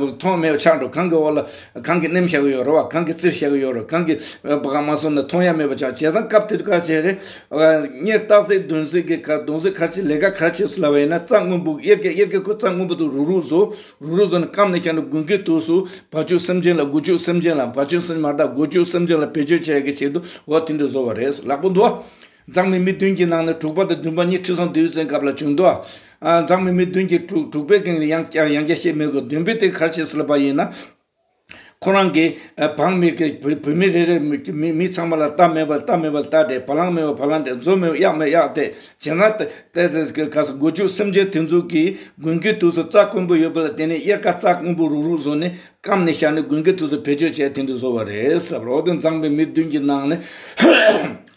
མཐོང་མེད་པ་ཆགས་འགྲོ། གངས་ཀྱི་འོག་ལ་གངས་ཀྱིས་མནན་བཞག་གི་ཡོད་རེད་བ། གངས་ཀྱིས་བཙིར་བཞག་གི་ཡོད་རེད། གངས་ཀྱིས་བ་ག་མ་སོང་ན་མཐོང་ཡ་མེད་པ་ཆགས། བྱས་ཙང་སྐབས་དེ་དུས་ག་རེ་བྱས་རེད། གཉེར་རྟགས་གཟིགས་གདོང་གཟིགས་ཀྱི་ཁ་གདོང་གཟིགས་ག་རེ་བྱས་ལས་ཀ་ག་རེ་བྱས་ཟེར་ལབ་པ་ཡིན་ན། རྩྭ་སྔོན་པོ་དབྱར་ཁ་དབྱར་ཁ་ཁོ་རྩྭ་སྔོན་པོ་དེ་རུག་རུག་བཟོ། རུག་རུག་བཟོས་ནས་སྐམ་ནས་བཞག་ན་དགུན་ཁའི་དུས་སུ་བ་ཕྱུགས་སེམས་ཅན་ལ་དགུ་ཕྱུགས་སེམས་ཅན་ལ་བ་ཕྱུགས་སེམས་ཅན་མ་རེད་ད། སྒོ་ཕྱུགས་སེམས་ཅན་ལ་བེད་སྤྱོད་བྱེད་ཡག་གི་ཆེད་དུ་འོ་དེ་འདྲ་བཟོ་བ་རེད། ལག་པ་འདུག་མཛངས་མི་མི་བདུན་གྱི་ནང་ནས་དྲུག་པ་དང་བདུན་པ་གཉིས་ཁྲི་སྲོང་ལྡེའུ་བཙན་སྐབས་ལ་བྱུང་འདུག་ཨ། མཛངས་མའི་མི་བདུན་གྱིས་དྲུག་དྲུག་པའི་རྐྱེན་གྱིས་ཡང་བསྐྱར་ཡང་བསྐྱར་བཤད་མི་དགོས། བདུན་པའི་དེ་ག་རེ་བྱས་ཟེར་ལབ་པ་ཡིན་ན། ཁོ་རང་གིས་ཨ་བང་མི་གི་བུ་བུད་མེད་རེ་རེ་མི་མི་མི་ཚང་མ་ལ་རྟ་མེད་པར་རྟ་མེད་པར་རྟ་སྤྲད། བ་ལང་མེད་པར་བ་ལང་སྤྲད། མཛོ་མེད་པར་གཡག་མེད་གཡག་སྤྲད། བྱས་ཙང་དེ་དེ་དེ་ག་ས་སྒོ་ཕྱུགས་སེམས་ཅན་དེ་ཚོ་གིས་དགུན་ཁའི་དུས་སུ་རྩྭ་དཀོན་པོ་ཡོད་པ་ལ་བརྟེན་ནས་དབྱར་ཁ་རྩྭ་དཀོན་པོ་རུག་རུག་བཟོས་ནས་སྐམ་ནས་བཞག་ནས་དགུན་ཁའི་དུས་སུ་བེད་སྤྱོད་བྱས་དེ་འདྲ་བཟོ་བ་རེད་ཟེར་བ་རེད། འོ་དེ་མཛངས་པའི་མི་བདུན་གྱི་ནང་ནས།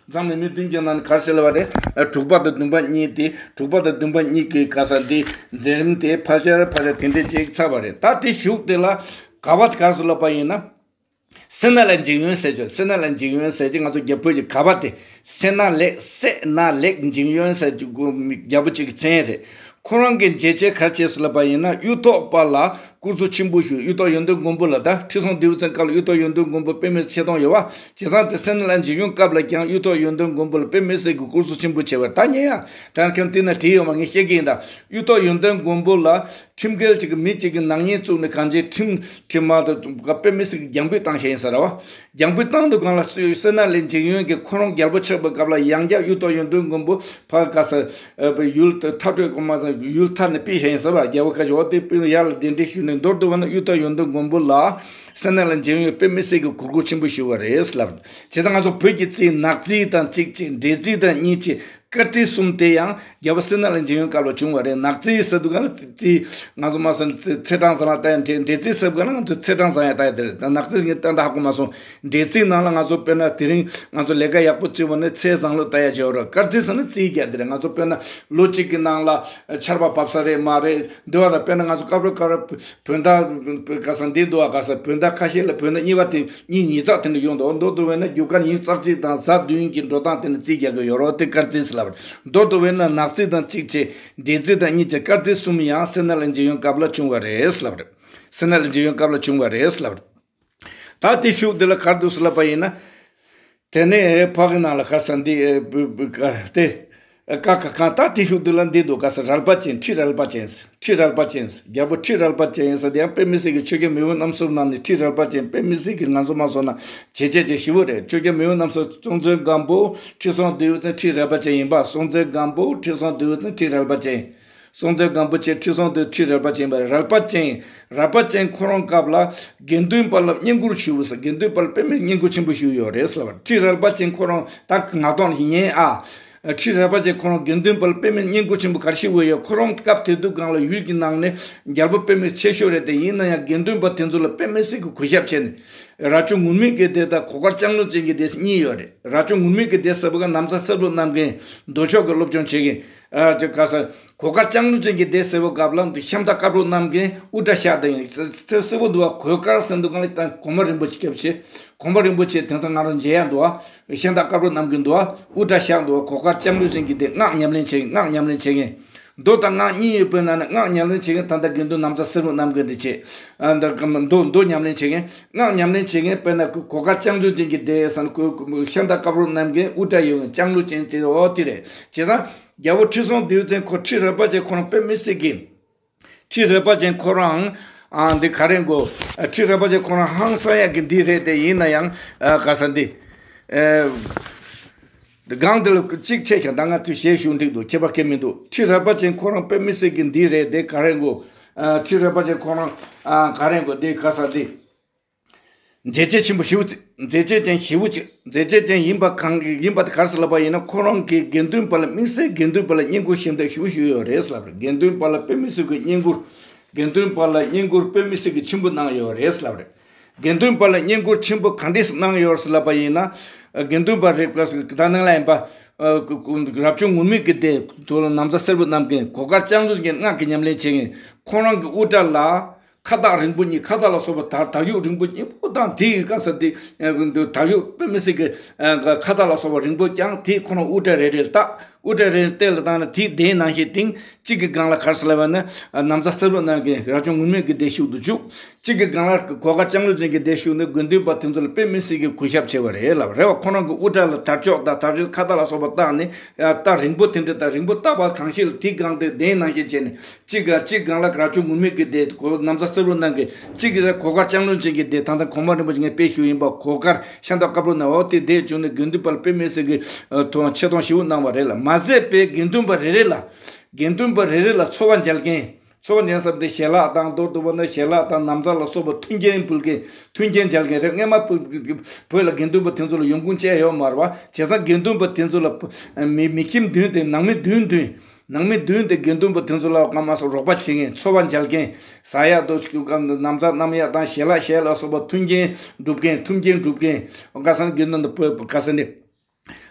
མཛངས་མའི་མི་བདུན་གྱི་ནང་ནས་ག་རེ་བྱས་ལབ་པ་རེད། ཨ། དྲུག་པ་དང་བདུན་པ་གཉིས་དེ། དྲུག་པ་དང་བདུན་པ་གཉིས་ཀྱི་ག་ས་འདི་མཛད་རིམ་དེ་ཕལ་ཆེར་ཕལ་ཆེར་དེ་འདྲས་ཅིག་ཚར་བ་རེད། ད་དེ་གཞུག་དེ་ལ་ག་བ་ག་རེ་ཟེར་ལབ་པ་ཡིན་ན། སེར་སྣ་ལ་འཇིགས་ཡོན་ཟེར་གྱི། སེར་སྣ་ལ་འཇིགས་ཡོན་ཟེར་གྱི་ང་ཚོ་རྒྱ་བོད་ཀྱི་ག་བ་དེ། སེར་སྣ་ལེགས། སེར་སྣ་ལེགས་འཇིགས་ཡོན་ཟེར་གྱི་རྒྱ་བོད་ཅིག་གི་མཚན་རེད། ཁོ་རང་གི་འཇལ་བྱེད་ག་རེ་བྱས་ཟེར་ལབ་པ་ཡིན་ན། གཡུ་ཐོག་པ་ལ་སྐུ་གཟུགས་ཆེན་པོ་ཞིག་གཡུ་ཐོག་ཡོན་ཏན་མགོན་པོ་ལ། ད་ཁྲི་སྲོང་ལྡེའུ་བཙན་སྐབས་ལ་གཡུ་ཐོག་ཡོན་ཏན་མགོན་པོ་དཔེ་མི་སྲིད་ཆེ་མཐོང་ཡོད་པ། བྱས་ཙང་དེ་སེར་སྣ་ལ་འཇིགས་ཡོན་སྐབས་ལ་ཀྱང་གཡུ་ཐོག་ཡོན་ཏན་མགོན་པོ་ལ་དཔེ་མི་སྲིད་ཀྱི་སྐུ་གཟུགས་ཆེན་པོ་བྱས་པ་རེད། ད་ཉན་ཡ། ད་ཁྱོད་དེ་ན་བྲིས་ཡོད་མ། ངས་བཤད་ཀྱི་ཡིན། ད་གཡུ་ཐོག་ཡོན་ཏན་མགོན་པོ་ལ་ཁྲིམས་འགལ་ཅིག་གི་མི་གཅིག་གིས་ནག་ཉེས་བཙུགས་ནས་གང་ཅི་ཁྲིམས་ཁྲིམས་མ་དང་དཔེ་མི་སྲིད་ཀྱི་རྒྱང་འབུད་བཏང་བཞག་ཡིན་ས་རེད་པ། རྒྱང་འབུད་བཏང་དུས་སྒང་ལ་སུས། སེར་སྣ་ལ་འཇིགས་ཡོན་གྱིས་ཁོ་རང་རྒྱལ་པོ་ཆགས་པའི་སྐབས་ལ་ཡང་བསྐྱར་གཡུ་ཐོག་ཡོན་ཏན་མགོན་པོ་ཕར་ག་ས་ཨ་ཡུལ་མཐར་སྐྲོད་གོང་མ་ས་ཡུལ་མཐའ་ནས་ཕུད་བཞག་ཡིན་ས་རེད་པ། རྒྱལ་པོ་ཁ་ཤས་འོ་དེ་ཕུད་ཡར་ལ་གདན་འདྲེན་ཞུས་ནས། མདོར་བསྡུ་བ་ན་གཡུ་ཐོག་ཡོན་ཏན་མགོན་པོ་ལ་སེར་སྣ་ལ་འཇིགས་ཡོན་དཔེ་མི་སྲིད་ཀྱི་གུས་བཀུར་ཆེན་པོ་ཞུས་པ་རེད་ལབ། བྱས་ཙང་ང་ཚོ་བོད་ཀྱི་རྩིས། ནག་རྩིས་དང་གཅིག་བྱས། འབྲས་རྩིས་དང་གཉིས་བྱས། སྐར་རྩིས་གསུམ་དེ་ཡང་རྒྱལ་པོ་སེར་སྣ་ལ་འཇིགས་ཡོན་སྐབས་ལ་བྱུང་བ་རེད། ནག་རྩིས་ཟེར་དུས་སྒང་ལ་རྩིས། ང་ཚོ་མ་སོན་ཚེས་གྲངས་བཟང་ལ་ལྟ་ཡ། འབྲས་འབྲས་རྩིས་ཟེར་དུས་སྒང་ལ་ང་ཚོ་ཚེས་གྲངས་བཟང་ཡ་ལྟ་ཡ་དེ་རེད། ད་ནག་རྩིས་ངས་ཏན་ཏན་ཧ་གོ་མ་སོང་། འབྲས་རྩིས་ནང་ལ་ང་ཚོ་དཔེར་ན་དེ་རིང་ང་ཚོ་ལས་ཀ་ཡག་པོ་བརྩིས་པ་ནི་ཚེས་བཟང་ལུགས་ལྟ་ཡ་བྱེད་པ་རེད། སྐར་རྩིས་ཟེར་ན་རྩིས་རྒྱག་དེ་རེད། ང་ཚོ་དཔེར་ན་ལོ་གཅིག་གི་ནང་ལ་ཆར་པ་བབས་ས་རེད་མ་རེད། འདི་བ་ལ་དཔེར་ན་ང་ཚོ་སྐབས་རེ་སྐབས་རེ་བོད་ཟླ་ག་ས་འདི་འདུག་ག་ས། བོད་ཟླ་ཁ་ཤས་ལ་བོད་ཟླ་གཉིས་པ་དེ་གཉིས་ཉིས་བརྩེགས་དེ་འདྲ་ཡོང་འདུག་མདོར་བསྡུ་བས་ན་རྒྱུ་སྐར་ཉི་ཤུ་རྩ་གཅིག་དང་གཟའ་བདུན་གྱི་འགྲོ་སྟངས་དེ་ནི་རྩིས་རྒྱག་གི་ཡོད་རེད། དེ་སྐར་རྩིས་ལབ་རེད། མདོར་བསྡུ་བས་ན་ནག་རྩིས་དང་གཅིག་བྱས། འབྲས་རྩིས་དང་གཉིས་བྱས། སྐར་རྩིས་གསུམ་ཡང་སེར་སྣ་ལ་འཇིགས་ཡོན་སྐབས་ལ་བྱུང་བ་རེད་ལབ་རེད། སེར་སྣ་ལ་འཇིགས་ཡོན་སྐབས་ལ་བྱུང་བ་རེད་ལབ་རེད། ད་དེ་ཤུགས་དེ་ལ་ག་རེ་འདུག་ཟེར་ལབ་པ་ཡིན་ན། དེ་ནས་ཕ་གི་ནང་ལ་ག་ས་འདི་ཨེ་བུ་བུ་ག་དེ་ཨེ་ཀ་ཁ་གང་ད་དེ་ཤུགས་དེ་ལ་འདི་འདུག་ག་ས། རལ་པ་ཅན། ཁྲི་རལ་པ་ཅན། ཁྲི་རལ་པ་ཅན། རྒྱལ་པོ་ཁྲི་རལ་པ་ཅན་ཟེར་དེ་ཡང་དཔེ་མི་སྲིད་ཀྱི་ཆོས་རྒྱལ་མེས་དབོན་རྣམ་གསུམ་ནང་ནས་ཁྲི་རལ་པ་ཅན་དཔེ་མི་སྲིད་ཀྱི་ང་ཚོ་མ་སོང་ན་བྱས་རྗེས་ཅན་ཞེ་པོ་རེད། ཆོས་རྒྱལ་མེས་དབོན་རྣམ་གསུམ། སྲོང་བཙན་སྒམ་པོ། ཁྲི་སྲོང་ལྡེའུ་བཙན། ཁྲི་རལ་པ་ཅན་ཡིན་པ། སྲོང་བཙན་སྒམ་པོ། ཁྲི་སྲོང་ལྡེའུ་བཙན། ཁྲི་རལ་པ་ཅན། སྲོང་བཙན་སྒམ་པོ་བྱས། ཁྲི་སྲོང་ལྡེའུ། ཁྲི་རལ་པ་ཅན་པ། རལ་པ་ཅན། རལ་པ་ཅན་ཁོ་རང་སྐབས་ལ་དགེ་འདུན་པ་ལ་བསྙེན་བཀུར་ཞུ་བ་ས། དགེ་འདུན་པ་ལ་དཔེ་མི་བསྙེན་བཀུར་ཆེན་པོ་ཞུ་ཡོད་རེད་ཟེར་བ། ཁྲི་རལ་པ་ཅན་ཁོ་རང་ད་ངག་ཐོག་ལ་ཉན་ཨ། ཁྲི་རལ་པ་ཅན་ཁོ་རང་དགེ་འདུན་པ་ལ་དཔེ་མི་བསྙེན་བཀུར་ཆེན་པོ་ག་རེ་ཞུ་བ་ཡོད། ཁོ་རང་སྐབས་དེ་དུས་སྒང་ལ་ཡུལ་གྱི་ནང་ནས་རྒྱལ་པོ་དཔེ་མི་ཆེ་ཤོས་རེད་དེ། ཡིན་ན་ཡང་དགེ་འདུན་པ་དེ་ཚོ་ལ་དཔེ་མི་སྲིད་ཀྱི་གུས་ཞབས་བྱས་ནས། རབ་བྱུང་ངུར་སྨྲིག་གི་སྡེ་དང་གོ་དཀར་ལྕང་ལོ་ཅན་གྱི་སྡེ་གཉིས་ཡོད་རེད། རབ་བྱུང་ངུར་སྨྲིག་གི་སྡེ་ཟེར་བ་ག་ན་བཟའ་སེར་པོ་བསྣམས་མཁན། མདོ་ཕྱོགས་ཀྱི་སློབ་སྦྱོང་བྱེད་མཁན། ཨ་ཅེ་ག་ས། གོ་དཀར་ལྕང་ལོ་ཅན་གྱི་སྡེ་ཟེར་བ་སྐབས་ལ་འདི་ཤམ་ཐབས་དཀར་པོ་བསྣམས་མཁན་དབུ་སྐྲ་ཞག་དང་ཡིན་ས་ས་སེར་པོ་འདུག་བ། གོས་དཀར་ཟེར་འདུག་གང་ལ་ད་གོང་མ་རིན་པོ་ཆེ་སྐྱབས་ཆེ། གོང་མ་རིན་པོ་ཆེ་དེང་སང་ང་རང་མཇལ་ཡ་འདུག་བ། ཤམ་ཐབས་དཀར་པོ་བསྣམས་མཁན་འདུག་བ། དབུ་སྐྲ་ཞག་འདུག་བ། གོ་དཀར་ལྕང་ལོ་ཅན་གྱི་སྡེ། སྔགས་ཉམས་ལེན་བྱེད། སྔགས་ཉམས་ལེན་བྱེད་མཁན། མདོ་དང་སྔགས་གཉིས་ཡོད་པའི་ནང་ནས་སྔགས་ཉམས་ལེན་བྱེད་མཁན་ད་ལྟ་དགེ་འདུན་ན་བཟའ་སེར་པོ་བསྣམས་མཁན་དེ་བྱེད། ཨ་ད་མདོ་མདོ་ཉམས་ལེན་བྱེད་མཁན། སྔགས་ཉམས་ལེན་བྱེད་མཁན་དཔེར་ན་གོ་དཀར་ལྕང་ལོ་ཅན་གྱི་སྡེ་ཟེར་ན་གོས་ཤམ་ཐབས་དཀར་པོ་བསྣམས་མཁན། དབུ་སྐྲ་ཡོད་མཁན། ལྕང་ལོ་ཅན་ཟེར་འོ་དེ་རེད། བྱས་ཙང་། རྒྱལ་པོ་ཁྲི་སྲོང་ལྡེའུ་བཙན་ཁོ་ཁྲི་རལ་པ་ཅན་ཁོ་རང་དཔེ་མི་སྲིད་ཀྱི། ཁྲི་རལ་པ་ཅན་ཁོ་རང་ཨ་འདི་ག་རེ་གོ། ཁྲི་རལ་པ་ཅན་ཁོ་རང་ཧང་སང་ཡག་གི་འདི་རེད་དེ། ཡིན་ན་ཡང་ཨ་ག་ས་འདི་ཨེ་སྒང་འདི་ལ་གཅིག་ཆད་ཤག་ད་ང་ཚོས་ཞལ་ཞུ་འགྲིག་འདུག་ཁྱད་པར་གང་མི་འདུག་ཁྲི་རལ་པ་ཅན་ཁོ་རང་དཔེ་མི་སྲིད་ཀྱི་འདི་རེད་དེ། ག་རེ་གོ། ཁྲི་རལ་པ་ཅན་ཁོ་རང་ཨ་ག་རེ་གོ་འདི་ག་ས་འདི། མཛད་རྗེས་ཆེན་པོ་ཞེ་པོ་ཅིག་མཛད་རྗེས་ཅན་ཞེ་པོ་ཅིག་མཛད་རྗེས་ཅན་ཡིན་པ་གང་ཡིན་པ་དེ་ག་རེ་ཟེར་ལབ་པ་ཡིན་ན། ཁོ་རང་གིས་དགེ་འདུན་པ་ལ་དམིགས་བསལ་དགེ་འདུན་པ་ལ་བསྙེན་བཀུར་ཞིབ་འདེགས་ཞེ་པོ་ཞུས་ཡོད་རེད་ཟེར་ལབ་རེད། དགེ་འདུན་པ་ལ་དཔེ་མི་སྲིད་ཀྱི་བསྙེན་བཀུར། དགེ་འདུན་པ་ལ་བསྙེན་བཀུར་དཔེ་མི་སྲིད་ཀྱི་ཆེན་པོ་གནང་ཡོད་རེད་ཟེར་ལབ་རེད། དགེ་འདུན་པ་ལ་བསྙེན་བཀུར་ཆེན་པོ་ག་འདྲས་གནང་ཡོད་ཟེར་ལབ་པ་ཡིན་ན། དགེ་འདུན་པ་རེད་ག་ཟེར་ད་ནང་ལ་ཡིན་པ། རབ་བྱུང་ངུར་སྨྲིག་གི་སྡེ་དུ་ལ་ན་བཟའ་སེར་པོ་བསྣམས་མཁན། གོས་དཀར་ལྕང་ལོ་ཅན་གྱི་སྔགས་ཀྱི་ཉམས་ལེན་བྱེད་མཁན། ཁོ་རང་གི་དབུ་སྐྲ་ལ། ཁ་བཏགས་རིང་པོ་གཉིས། ཁ་བཏགས་ལ་སོགས་པ་དར་དར་གཡོག་རིང་པོ་སྙིང་པོ་དང་དེ་ཡི་ག་ས་དེ་དར་གཡོག་དཔེ་མི་སྲིད་ཀྱི་ཁ་བཏགས་ལ་སོགས་པ་རིང་པོ་བརྐྱངས། དེ་ཁོ་རང་དབུ་སྐྲ་རེ་རེ་ལ་བཏགས། དབུ་སྐྲ་རེ་རེ་སྟེང་ལ་བཏགས་ནས་དེའི་གདན་ནང་བཞིན་སྟེང་གཅིག་གི་སྒང་ལ་ག་རེ་ཟེར་ལབ་པ་ན་ན་བཟའ་སེར་པོ་བསྣམས་མཁན་རབ་བྱུང་ངུར་སྨྲིག་གི་སྡེ་ཞུགས་འདུག་བཅུག་གཅིག་གི་སྒང་ལ་གོས་དཀར་ལྕང་ལོ་ཅན་གྱི་སྡེ་ཞུགས་ནས་དགེ་འདུན་པ་དེ་ཚོ་ལ་དཔེ་མི་སྲིད་ཀྱི་གུས་ཞབས་བྱས་པ་རེད་ལབ་རེད་བ། ཁོ་རང་གི་དབུ་སྐྲ་ལ་དར་ལྕོག་དང་དར་ལྕོག་ཁ་བཏགས་ལ་སོགས་པ་བཏགས་ནས་རྟ་རིང་པོ་དེ་འདྲ་དང་རིང་པོ་བཏགས་པ་གང་ཞིག་ལ་དེའི་སྒང་དེ་གདན་ནང་བཞིན་བྱས་ནས། གཅིག་ག་གཅིག་སྒང་ལ་རབ་བྱུང་ངུར་སྨྲིག་གི་སྡེ་གོ་ན་བཟའ་སེར་པོ་བསྣམས་མཁན། གཅིག་གིས་གོས་དཀར་ལྕང་ལོ་ཅན་གྱི་སྡེ། ད་ལྟ་གོང་མ་རིན་པོ་ཆེ་ངས་དཔེ་ཞུས་ཡིན་པ། གོས་དཀར་ཤམ་ཐབས་དཀར་པོ་ན་འོ་དེ་སྡེ་བྱུང་ནས་དགེ་འདུན་པ་ལ་དཔེ་མི་སྲིད་ཀྱི་ཐོག་ཆེ་མཐོང་ཞེ་པོ་གནང་བ་རེད་ལ། མ་ཟད་པའི་དགེ་འདུན་པ་རེ་རེ་ལ་ དགེ་འདུན་པ་རེ་རེ་ལ་འཚོ་བ་མཇལ་མཁན། འཚོ་བ་མཇལ་ས་དེ་ཞལ་ལག་དང་མདོར་བསྡུ་བ་ན་ཞལ་ལག་དང་ན་བཟའ་ལ་སོགས་པ་མཐུན་རྐྱེན་ཕུལ་མཁན། མཐུན་རྐྱེན་མཇལ་མཁན་རེད། སྔས་མ་བོད་ལ་དགེ་འདུན་པ་དེ་ཚོ་ལ་ཡོང་ཁུངས་ཅི་ཡང་ཡོད་མ་རེད་བ། བྱས་ཙང་དགེ་འདུན་པ་དེ་ཚོ་ལ་མི་མི་ཁྱིམ་མདུན་དེ་ནང་མི་མདུན་མདུན། ནང་མི་མདུན་དེ་དགེ་འདུན་པ་དེ་ཚོ་ལ་སྔ་མ་སོགས་རོགས་པ་བྱེད་མཁན། འཚོ་བ་མཇལ་མཁན། ཟ་ཡག་དང་ན་བཟའ་བསྣམས་ཡག་དང་ཞལ་ལག་ཞལ་ལ་སོགས་པ་མཐུན་རྐྱེན་སྒྲུབ་མཁན། མཐུན་རྐྱེན་སྒྲུབ་མཁན། ཁ་སང་དགེ་འདུན་དང་བོད་ཁ་སང་ནི།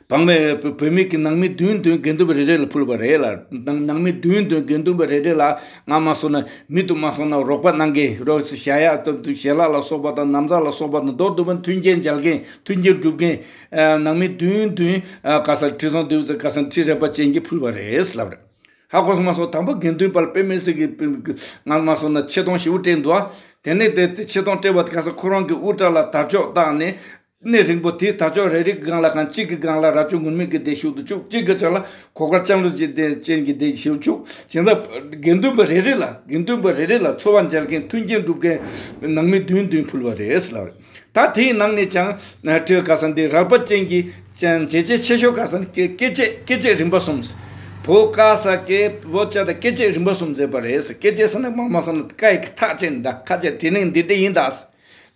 བག་མེད་བོད་མི་གི་ནང་མི་བདུན་བདུན་དགེ་འདུན་པ་རེ་རེ་ལ་ཕུལ་བ་རེད་ལ། ནང་ནང་མི་བདུན་བདུན་དགེ་འདུན་པ་རེ་རེ་ལ་སྔ་མ་སོང་ན་མི་འདུག་མ་སོང་ན་རོགས་པ་གནང་མཁན། རོགས་སུ་བྱ་ཡག་ཏུ་ཞལ་ལག་ལ་སོགས་པ་དང་ན་བཟའ་ལ་སོགས་པ་དང་མདོར་བསྡུ་བ་མཐུན་རྐྱེན་མཇལ་མཁན། མཐུན་རྐྱེན་སྒྲུབ་མཁན། ནང་མི་བདུན་བདུན་ག་ས་ཁྲི་སྲོང་ལྡེའུ་བཙན་ག་ས་ཁྲི་རལ་པ་ཅན་གྱིས་ཕུལ་བ་རེད་ལབ་རེད། ཧ་གོ་སོང་མ་སོང་། དང་པོ་དགེ་འདུན་པ་ལ་དཔེ་མི་སྲིད་ཀྱི་སྔ་མ་སོང་ན་ཆེ་མཐོང་ཞེ་པོ་སྤྲད་འདུག་དེ་ནས་དེ་ཆེ་མཐོང་སྤྲད་པ་དེ་ག་ས་ཁོ་རང་གི་དབུ་སྐྲ་ལ་དར་ལྕོག་བཏགས་ནས། གནས་རིང་པོ་དེའི་དར་ལྕོག་རེ་རེ་གི་སྒང་ལ་གང་གཅིག་གི་སྒང་ལ་རྭ་ཅོ་ངུར་སྨྲིག་གི་སྡེ་བཞུགས་འདུག་གཅིག་གི་ཅག་ལ་གོ་དཀར་ལྕང་ལོ་ཅན་གྱི་སྡེ་བཞུགས་བཅུག་བྱས་ཙང་དགེ་འདུན་པ་རེ་རེ་ལ་དགེ་འདུན་པ་རེ་རེ་ལ་འཚོ་བ་མཇལ་མཁན། མཐུན་རྐྱེན་སྒྲུབ་མཁན་ནང་མི་བདུན་བདུན་ཕུལ་བ་རེད་ལབ་རེད། ད་དེའི་ནང་ནས་ཀྱང་ཁྲི་ག་ས་འདི་རལ་པ་ཅན་གྱི་ཅན་བྱས་རྗེས་ཆེ་ཤོས་ག་ས་ནི་སྐད་སྐད་ཅིག་སྐད་ཅིག་རིམ་པ་གསུམ། བོད་ག་ས་སྐད་བོད་ཅག་དང་སྐད་ཅིག་རིམ་པ་གསུམ་མཛད་པ་རེད། སྐད་ཅིག་ས་ནི་མང་མ་ས་ན་ཀ་ཡི་ཐག་བཅད་ནི་ད་ཁ་ཅིག་དེ་རིང་འདི་འདྲ་ཡིན་ད།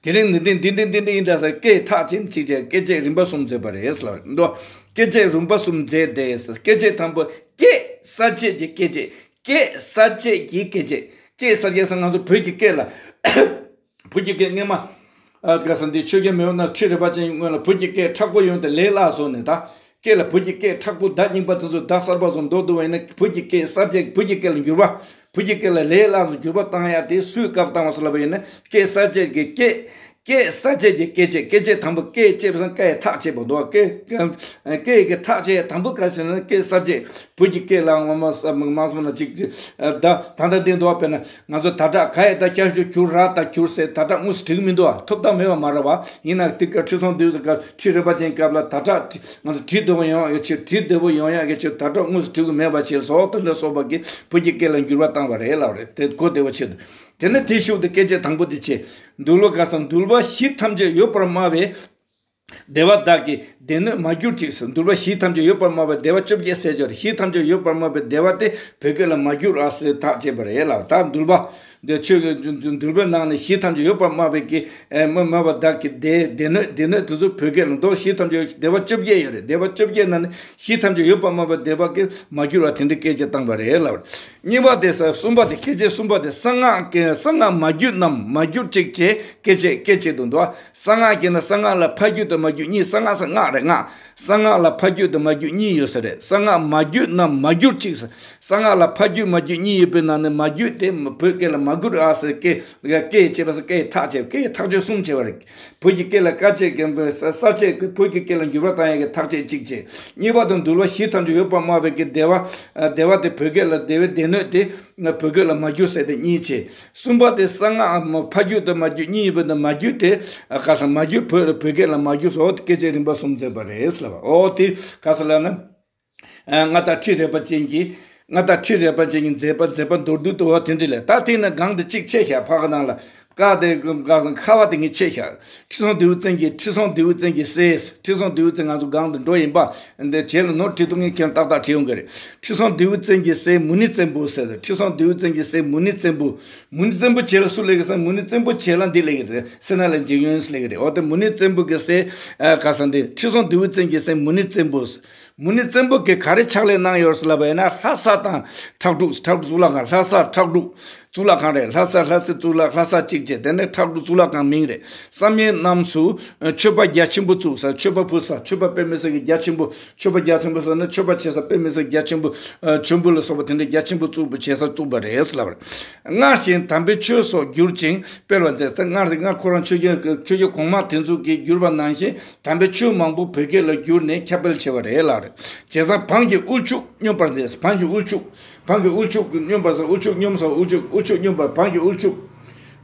དེ་རིང་འདི་འདྲ་འདི་འདྲ་འདི་འདྲ་ཡིན་ད་ཟེར་སྐད་ཐག་བཅད་ཅིག་བྱས་སྐད་ཅིག་རིམ་པ་གསུམ་མཛད་པ་རེད་ལབ་འདུག་སྐད་ཅིག་རིམ་པ་གསུམ་མཛད་དེ་སྐད་ཅིག་དང་པོ་སྐད་གསར་བཅད་ཀྱི་སྐད་ཅིག་སྐད་གསར་བཅད་ཀྱི་སྐད་ཅིག་སྐད་གསར་བཅད་ཟེར་ང་ཚོ་བོད་ཀྱི་སྐད་ལ། བོད་ཀྱི་སྐད་སྔས་མ། ཨ་ག་ས་འདི་ཆོས་རྒྱལ་མེས་དབོན་ནས་ཁྲི་རལ་པ་ཅན་སྔོན་ལ་བོད་ཀྱི་སྐད་མཁྲེགས་པོ་ཡོང་དེ་ལས་སླ་བཟོ་ནས་ད། སྐད་ལ་བོད་ཀྱི་སྐད་མཁྲེགས་པོ་བརྡ་རྙིང་པ་དེ་ཚོ་བརྡ་གསར་པ་བཟོ་མདོར་བསྡུ་བ་ཡིན་ན་བོད་ཀྱི་སྐད་གསར་བཅད་བོད་ཀྱི་སྐད་ལ་འགྱུར་བ། བོད་ཀྱི་སྐད་ལ་ལས་སླ་བཟོ་འགྱུར་བ་བཏང་ཡག་དེ་སུས་བཀའ་བཏང་བ་ཟེར་ལབ་པ་ཡིན་ན་སྐད་གསར་བཅད་ཀྱི་སྐད། སྐད་གསར་བཅད་ཀྱི་སྐད་ཅིག་སྐད་ཅིག་དང་པོ་སྐད་ཅེས་པ་སང་ཀ་ཡི་ཐག་བཅད་པ་འདུག་སྐད། སྐད་ཀྱི་ཐག་བཅད་དང་པོ་ག་ཟེར་ན་སྐད་གསར་བཅད། བོད་ཀྱི་སྐད་ལ་ངོ་མ་ས་མ་སོང་ན་ཅིག་ཅིག་ད་ད་ལྟ་འདི་འདུག་བ། དཔེར་ན་ང་ཚོ་ད་དྲག་ག་ཡི་ད་ཀྱ་ཞུ་གྱུར་ར་ད་གྱུར་ཟེར་ད་དྲག་དངོས་སུ་བྲིས་ཀྱི་མི་འདུག་བ། ཐོབ་ཐང་མེད་པ་མ་རེད་བ། ཡིན་ན་དེ་ག་ཁྲི་སྲོང་ལྡེའུ་བཙན་སྐབས་ཁྲི་རལ་པ་ཅན་སྐབས་ལ་ད་དྲག་ང་ཚོ་བྲིས་བདེ་པོ་ཡོང་ཡ་ཆེད་བྲིས་བདེ་པོ་ཡོང་ཡ་གི་ཆེད་ད་དྲག་དངོས་སུ་བྲིས་ཀྱི་མེད་པ་བྱས་སོགས་དེ་ལ་སོགས་པ་གི་བོད་ཀྱི་སྐད་ལ་འགྱུར་བ་བཏང་བ་རེད་ལབ་རེད། དེ་གོ་བདེ་བ་ཆེད་དུ། དེ་ནས་དེའི་གཞུག་ཏུ་སྐད་ཅིག་དང་པོ་དེ་བྱས། འདུལ་བ་ག་ས་འདུལ་བ་བཞི་ཐམས་ཅད་ཡོད་པར་སྨྲ་བའི་བདེ་བ་དག་གི་སྡེ་སྣོད་མ་གྱུར་ཅིག་ཟེར། འདུལ་བ་བཞི་ཐམས་ཅད་ཡོད་པར་སྨྲ་བའི་བདེ་བ་བཅོ་བརྒྱད་ཟེར་ཅིག་ཡོད་རེད། བཞི་ཐམས་ཅད་ཡོད་པར་སྨྲ་བའི་བདེ་བ་དེ་བོད་སྐད་ལ་མ་གྱུར་ར་ཟེར་ཐག་བཅད་པ་རེད་ལབ། ད་འདུལ་བ་འདི་ཆོས་ཀྱི་འདུལ་བའི་ནང་ནས་བཞི་ཐམས་ཅད་ཡོད་པར་སྨྲ་བའི་གི་སྨྲ་སྨྲ་བ་དག་གི་སྡེ་སྡེ་སྣོད་སྡེ་སྣོད་དེ་ཚོ་བོད་སྐད་ལ་མདོ་བཞི་ཐམས་ཅད་བདེ་བ་བཅོ་བརྒྱད་ཡོད་རེད། བདེ་བ་བཅོ་བརྒྱད་ནང་ནས་བཞི་ཐམས་ཅད་ཡོད་པར་སྨྲ་བའི་བདེ་བ་གི་མ་གྱུར་བ་དེ་འདྲའི་སྐད་ཅིག་བཏང་བ་རེད་ལབ། གཉིས་པ་དེ་ས་གསུམ་པ་དེ་སྐད་ཅིག་གསུམ་པ་དེ་གསང་སྔགས་ཀྱི་གསང་སྔགས་མ་བརྒྱུད་རྣམས་མ་གྱུར་ཅིག་ཅེས་སྐད་ཅིག་སྐད་ཅིག་ཏུ་འདུག་གསང་སྔགས་ཀྱི་ན་གསང་སྔགས་ལ་ཕ་རྒྱུད་དང་མ་རྒྱུད་གཉིས། གསང་སྔགས་ས་སྔགས་རེད་སྔགས། གསང་སྔགས་ལ་ཕ་རྒྱུད་དང་མ་རྒྱུད་གཉིས་ཡོད་ས་རེད། གསང་སྔགས་མ་བརྒྱུད་རྣམས་མ་གྱུར་ཅིག་གསང་སྔགས་ལ་ཕ་རྒྱུད་མ་རྒྱུད་གཉིས་ཡོད་པའི་ནང་ནས་མ་རྒྱུད་དེ་བོད་སྐད་ལ་མ་གྱུར་ཨ་ཟེར་སྐད་སྐད་ཅེས་པ་ས་སྐད་ཐག་བཅད་སྐད་ཐག་གཅོད་གསུམ་བྱས་པ་རེད། བོད་ཀྱི་སྐད་ལ་དཀའ་སྤྱད་ཀྱི་གསར་བཅད་ཀྱི་བོད་ཀྱི་སྐད་ལ་འགྱུར་བ་བཏང་ཡག་གི་ཐག་བཅད་གཅིག་བྱས། གཉིས་པ་དང་འདུལ་བ་བཞི་ཐམས་ཅད་ཡོད་པར་སྨྲ་བའི་གི་བདེ་བ། བདེ་བ་དེ་བོད་སྐད་ལ་བདེ་བའི་སྡེ་སྣོད་དེ་བོད་སྐད་ལ་མ་བསྒྱུར་ཟེར་ཏེ་གཉིས་བྱས། གསུམ་པ་དེ་གསང་སྔགས་ཕ་རྒྱུད་དང་མ་རྒྱུད་གཉིས་ཡོད་པ་དང་མ་རྒྱུད་དེ་ག་ས་མ་རྒྱུད་བོད་བོད་སྐད་ལ་མ་བསྒྱུར་སོ་སྐད་ཅིག་རིམ་པ་གསུམ་མཛད་པ་རེད་ཟེར་བ། ཨོ་དེ་ག་ས་ལ་ན། ང་དང་ཁྲི་རལ་པ་ཅན་གྱི། ང་དང་ཁྲི་རལ་པ་ཅན་གྱི་མཛད་པ་མཛད་པ་མདོར་བསྡུས་དུ་བ་དེ་འདྲ་ལས་ད་དེ་ན་གང་དུ་གཅིག་ཆད་ཤག་ཕ་ག་ནང་ལ་ཀ་དེ་ག་ཁ་བ་དེ་ངས་ཆད་ཤག་ཁྲི་སྲོང་ལྡེའུ་བཙན་གྱི་ཁྲི་སྲོང་ལྡེའུ་བཙན་གྱི་སྲས། ཁྲི་སྲོང་ལྡེའུ་བཙན་ང་ཚོ་གང་དུ་འགྲོ་ཡིན་པ་འདི་བྱས་ལ་ནོར་བྲིས་འདུག་ངས་ཁྱོད་ཏག་ཏག་བྲིས་ཡོང་གི་རེད། ཁྲི་སྲོང་ལྡེའུ་བཙན་གྱི་སྲས་མུ་ནེ་བཙན་པོ་ཟེར། ཁྲི་སྲོང་ལྡེའུ་བཙན་གྱི་སྲས་མུ་ནེ་བཙན་པོ། མུ་ནེ་བཙན་པོ་བྱས་ལ་སུ་སླེབས་ཀྱི་ཟེར་མུ་ནེ་བཙན་པོ་བྱས་ལ་འདི་སླེབས་ཀྱི་རེད། སེ་ན་ལ་འཇིགས་ཡོན་སླེབས་ཀྱི་རེད། འོ་དེ་མུ་ནེ་བཙན་པོ་གི་སྲས་ག་ས་འདི་ཁྲི་སྲོང་ལྡེའུ་བཙན་གྱི་སྲས་མུ་ནེ་བཙན་པོ། མུ་ནེ་བཙན་པོ་གིས་ག་རེ་ཕྱག་ལས་གནང་ཡོད་ཟེར་ལབ་པ་ཡིན་ན་ལྷ་ས་དང་ཁྲག་དྲུག་ཁྲག་དྲུག་གཙུག་ལག་ཁང་ལྷ་ས་ཁྲག་དྲུག་གཙུག་ལག་ཁང་རེད། ལྷ་ས་ལྷ་སའི་གཙུག་ལག་ལྷ་ས་གཅིག་བྱས་དེ་ནས་ཁྲག་དྲུག་གཙུག་ལག་ཁང་མིང་རེད། བསམ་ཡས་རྣམས་སུ་མཆོད་པ་རྒྱ་ཆེན་པོ་བཙུགས་ས་མཆོད་པ་ཕུལ་ས་མཆོད་པ་དཔེ་མི་སྲིད་ཀྱི་རྒྱ་ཆེན་པོ་མཆོད་པ་རྒྱ་ཆེན་པོ་ཟེར་ན་མཆོད་པ་བྱེད་ས་དཔེ་མི་སྲིད་རྒྱ་ཆེན་པོ་མཆོད་འབུལ་ལ་སོགས་པ་དེ་འདྲ་རྒྱ་ཆེན་པོ་བཙུགས་པ་བྱེད་ས་བཙུགས་པ་རེད་ཟེར་ལབ་རེད། སྔར་བཞིན་དམ་པའི་ཆོས་སོགས་བསྒྱུར་ཅིང་སྤེལ་བར་མཛད། ད་སྔར་སྔར་ཁོ་རང་ཆོས་རྒྱལ་ཆོས་རྒྱལ་གོང་མ་དེ་ཚོ་གིས་བསྒྱུར་བ་ནང་བཞིན་དམ་པའི་ཆོས་མང་པོ་བོད་སྐད་ལ་བསྒྱུར་ནས་ཁྱབ་སྤེལ་བྱས་པ་རེད་ལབ་རེད། བྱས་ཙང་བང་གི་དབུ་ཕྱུག་སྙོམས་པར་མཛད། བང་གི་དབུ་ཕྱུག་བང་གི་དབུ་ཕྱུག་སྙོམས་པར་ཟེར། དབུ་ཕྱུག་སྙོམས་སོ། དབུ་ཕྱུག་དབུ་ཕྱུག་སྙོམས་པར་བང་གི་དབུ་ཕྱུག་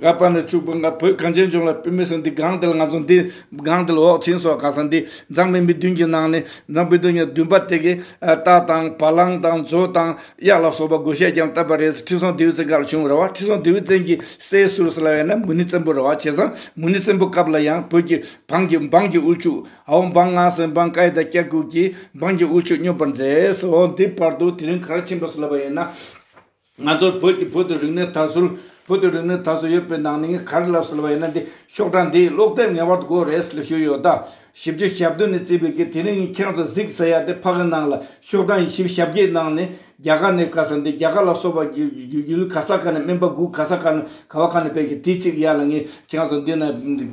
ང་པ་ན་ཕྱུག་པོ་ང་བོད་གངས་ཅན་ལྗོངས་ལ་དཔེ་མི་སྲིད་འདི་སྒང་དེ་ལ་ང་ཚོ་འདི་སྒང་དེ་ལ་འོག་ཕྱིན་སོགས་ག་ས་འདི་འཛམ་གླིང་མི་བདུན་གྱི་ནང་ནས་འཛམ་བུ་བདུན་གྱི་བདུན་པ་དེ་གི་རྟ་དང་བ་ལང་དང་མཛོ་དང་གཡག་ལ་སོགས་པ་བགོ་བཤའ་བརྒྱབ་བཏབ་པ་རེད། ཁྲི་སྲོང་ལྡེའུ་བཙན་སྐབས་ལ་བྱུང་བ་རེད་བ། ཁྲི་སྲོང་ལྡེའུ་བཙན་གྱི་སྲས་སུ་རེད་ལབ་ཡིན་ན་མུ་ནེ་བཙན་པོ་རེད་བ། བྱས་ཙང་མུ་ནེ་བཙན་པོ་སྐབས་ལ་ཡང་བོད་ཀྱི་འབངས་ཀྱི་འབངས་ཀྱི་དབུལ་ཕྱུག་ཨའོ་འབངས་ང་སེ་འབངས་ཀའི་དང་སྐྱ་ཁུག་གི་འབངས་ཀྱི་དབུལ་ཕྱུག་སྙོམས་པར་མཛད་སོ། འདི་བར་དུ་དེ་རིང་ག་རེ་ཕྱིན་པ་སུ་ལབ་པ་ཡིན་ན། ང་ཚོར་བོད་ཀྱི་བོད་དུ་རིག་གནས་དར་སྲོལ། བོད་དུ་རིག་གནས་དར་སྲོལ་ཡོད་པའི་ནང་ནས་ངས་ག་རེ་ལབ་ཟེར་བ་ཡིན་ན། འདི་ཤོག་གྲངས་འདི་ཀློག་དེབ་ངེས་པར་དུ་དགོས་རེད་ཟེར་ཞུས་ཡོད་ད། བཞི་བཅུ་ཞེ་བདུན་ནས་བརྩིས་པའི་གི་དེ་རིང་ངས་ཁྱེད་རང་ཚོ་གཟིགས་ཟེར་ཡ་དེ་ཕ་གི་ནང་ལ་ཤོག་གྲངས་བཞི་བཅུ་ཞེ་བརྒྱད་ནང་ནས་རྒྱ་གར་ནས་ག་ས་འདི་རྒྱ་གར་ལ་སོགས་པ་ཡུལ་ཡུལ་ག་ས་ག་ནས་སྨན་པ་དགུ་ག་ས་ག་ནས་ག་བ་ག་ནས་ཕེབས་ཀྱི་དེ་གཅིག་ཡ་ལ་ངས་ཁྱེད་རང་ཚོ་འདི་ན་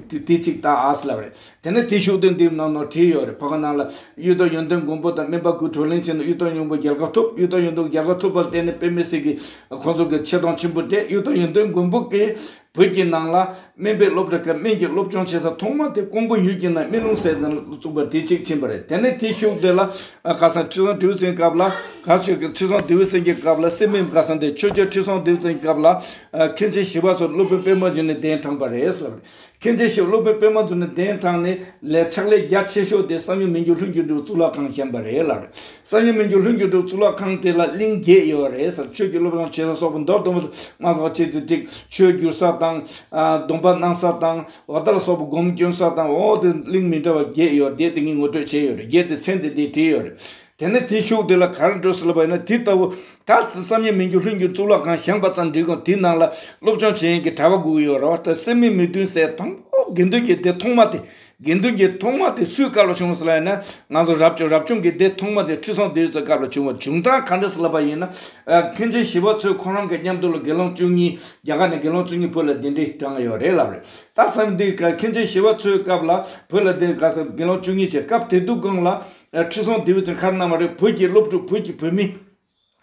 དེ་གཅིག་ད་ཨ་ཟེར་ལབ་རེད། དེ་ནས་དེ་ཤུགས་ལྡན་འདིའི་ནང་ནང་བྲིས་ཡོད་རེད། ཕ་གི་ནང་ལ་གཡུ་སྟག་ཡོན་ཏན་མགོན་པོ་དང་སྨན་པ་དགུ་བགྲོ་གླེང་བྱས་ནས་གཡུ་སྟག་ཡོན་ཏན་རྒྱལ་ཁ་ཐོབ། གཡུ་སྟག་ཡོན་ཏན་རྒྱལ་ཁ་ཐོབ་པར་བརྟེན་ནས་དཔེ་མི་སྲིད་ཀྱི་ཁོང་ཚོ་གི་ཆེ་མཐོང་ཆེན་པོ་སྤྲད། གཡུ་སྟག་ཡོན་ཏན་མགོན་པོ་གིས་བོད་ཀྱི་ནང་ལ་སྨན་པའི་སློབ་གྲྭ་ཁག་སྨན་གྱི་སློབ་སྦྱོང་བྱེད་ས་ཐོག་མ་དེ་ཀོང་པོ་ཡུལ་གྱི་ནང་སྨན་ལུང་ཟེར་ནས་བཙུགས་པ་དེ་གཅིག་ཕྱིན་པ་རེད། དེ་ནས་དེ་ཤུགས་དེ་ལ་ཁ་སང་ཁྲི་སྲོང་ལྡེའུ་བཙན་སྐབས་ལ་ག་ཆོད་ཀྱི་ཁྲི་སྲོང་ལྡེའུ་བཙན་གྱི་སྐབས་ལ་སེ་མིག་ཁ་སང་དེ་ཆོས་རྒྱལ་ཁྲི་སྲོང་ལྡེའུ་བཙན་གྱི་སྐབས་ལ་མཁན་ཆེན་ཞི་བ་འཚོ་སློབ་དཔོན་པད་མ་འབྱུང་གནས་གདན་དྲངས་པ་རེད་ཟེར། མཁན་ཆེན་ཞིག་སློབ་དཔོན་པད་མ་འབྱུང་གནས་གདན་དྲངས་ནས་ལས་ཕྱག་ལས་རྒྱ་ཆེ་ཤོས་དེ་བསམ་ཡས་མི་འགྱུར་ལྷུན་གྱིས་གྲུབ་གཙུག་ལག་ཁང་བཞེངས་པ་རེད་ལབ་རེད། བསམ་ཡས་མི་འགྱུར་ལྷུན་གྱིས་གྲུབ་གཙུག་ལག་ཁང་དེ་ལ་གླིང་བརྒྱད་ཡོད་རེད་ཟེར། ཆོས་ཀྱི་སློབ་སྦྱོང་བྱེད་ས་སོགས་པ་མདོར་བསྡུས་པ་ལ་ང་ཚོ་བ་ཆེ་ཚེ་གཅིག་ཆོས་བསྒྱུར་ས་དང་། ཨ། སྡོམ་པ་གནང་ས་དང་། འོ་ད་ལ་སོགས་པ་སྒོམ་སྐྱོན་ས་དང་། འོ་དེ་གླིང་མི་འདྲ་བ་བརྒྱད་ཡོད་དེ། དེ་ངས་ངོ་སྤྲོད་བྱས་ཡོད་རེད། བརྒྱད་དེ་མཚན་དེ་དེ་བྲིས་ཡོད་རེད། དེ་ནས་དེའི་ཤུགས་དེ་ལ་ག་རེ་འགྲོ་ཟེར་ལབ་པ་ཡིན་ན། དེ་ལྟ་བུ་ད་བསམ་ཡས་མི་འགྱུར་ལྷུན་གྱིས་གཙུག་ལག་ཁང་བཞེངས་པ་ཙམ་འགྲིག་གོ། དེའི་ནང་ལ་སློབ་སྦྱོང་བྱེད་མཁན་གྱི་གྲྭ་པ་དགོས་ཀྱི་ཡོད་རེད་བ། ད་སེ་མིག་མི་བདུན་ཟེར་དང་པོ་དགེ་འདུན་གྱི་སྡེ་ཐོག་མ་དེ། དགེ་འདུན་གྱི་ཐོག་མ་དེ་སུའི་སྐབས་ལ་བྱུང་ཟེར་ལབ་ཡིན་ན། ང་ཚོ་རབ་བྱུང་རབ་བྱུང་གི་སྡེ་ཐོག་མ་དེ་ཁྲི་སྲོང་ལྡེའུ་བཙན་སྐབས་ལ་བྱུང་བ། བྱུང་སྟངས་ག་འདྲ་ཟེར་ལབ་པ་ཡིན་ན། ཨ། མཁན་ཆེན་ཞི་བ་འཚོས་ཁོ་རང་གི་མཉམ་དུ་ལ་དགེ་སློང་བཅུ་གཉིས། རྒྱ་གར་ནས་དགེ་སློང་བཅུ་གཉིས་བོད་ལ་གདན་འདྲེན་དྲངས་ཡོད་རེད་ལབ་རེད། ད་བསམ་འདི་མཁན་ཆེན་ཞི་བ་འཚོའི་སྐབས་ལ་བོད་ལ་གདན་ག་ས་དགེ་སློང་བཅུ་གཉིས་བྱས། སྐབས་དེ་དུས་སྒང་ལ། ཨ། ཁྲི་སྲོང་ལྡེའུ་བཙན་ག་རེ་གནང་བ་རེད། བོད་ཀྱི་སློབ་ཕྲུག་བོད་ཀྱི་བོད་མི་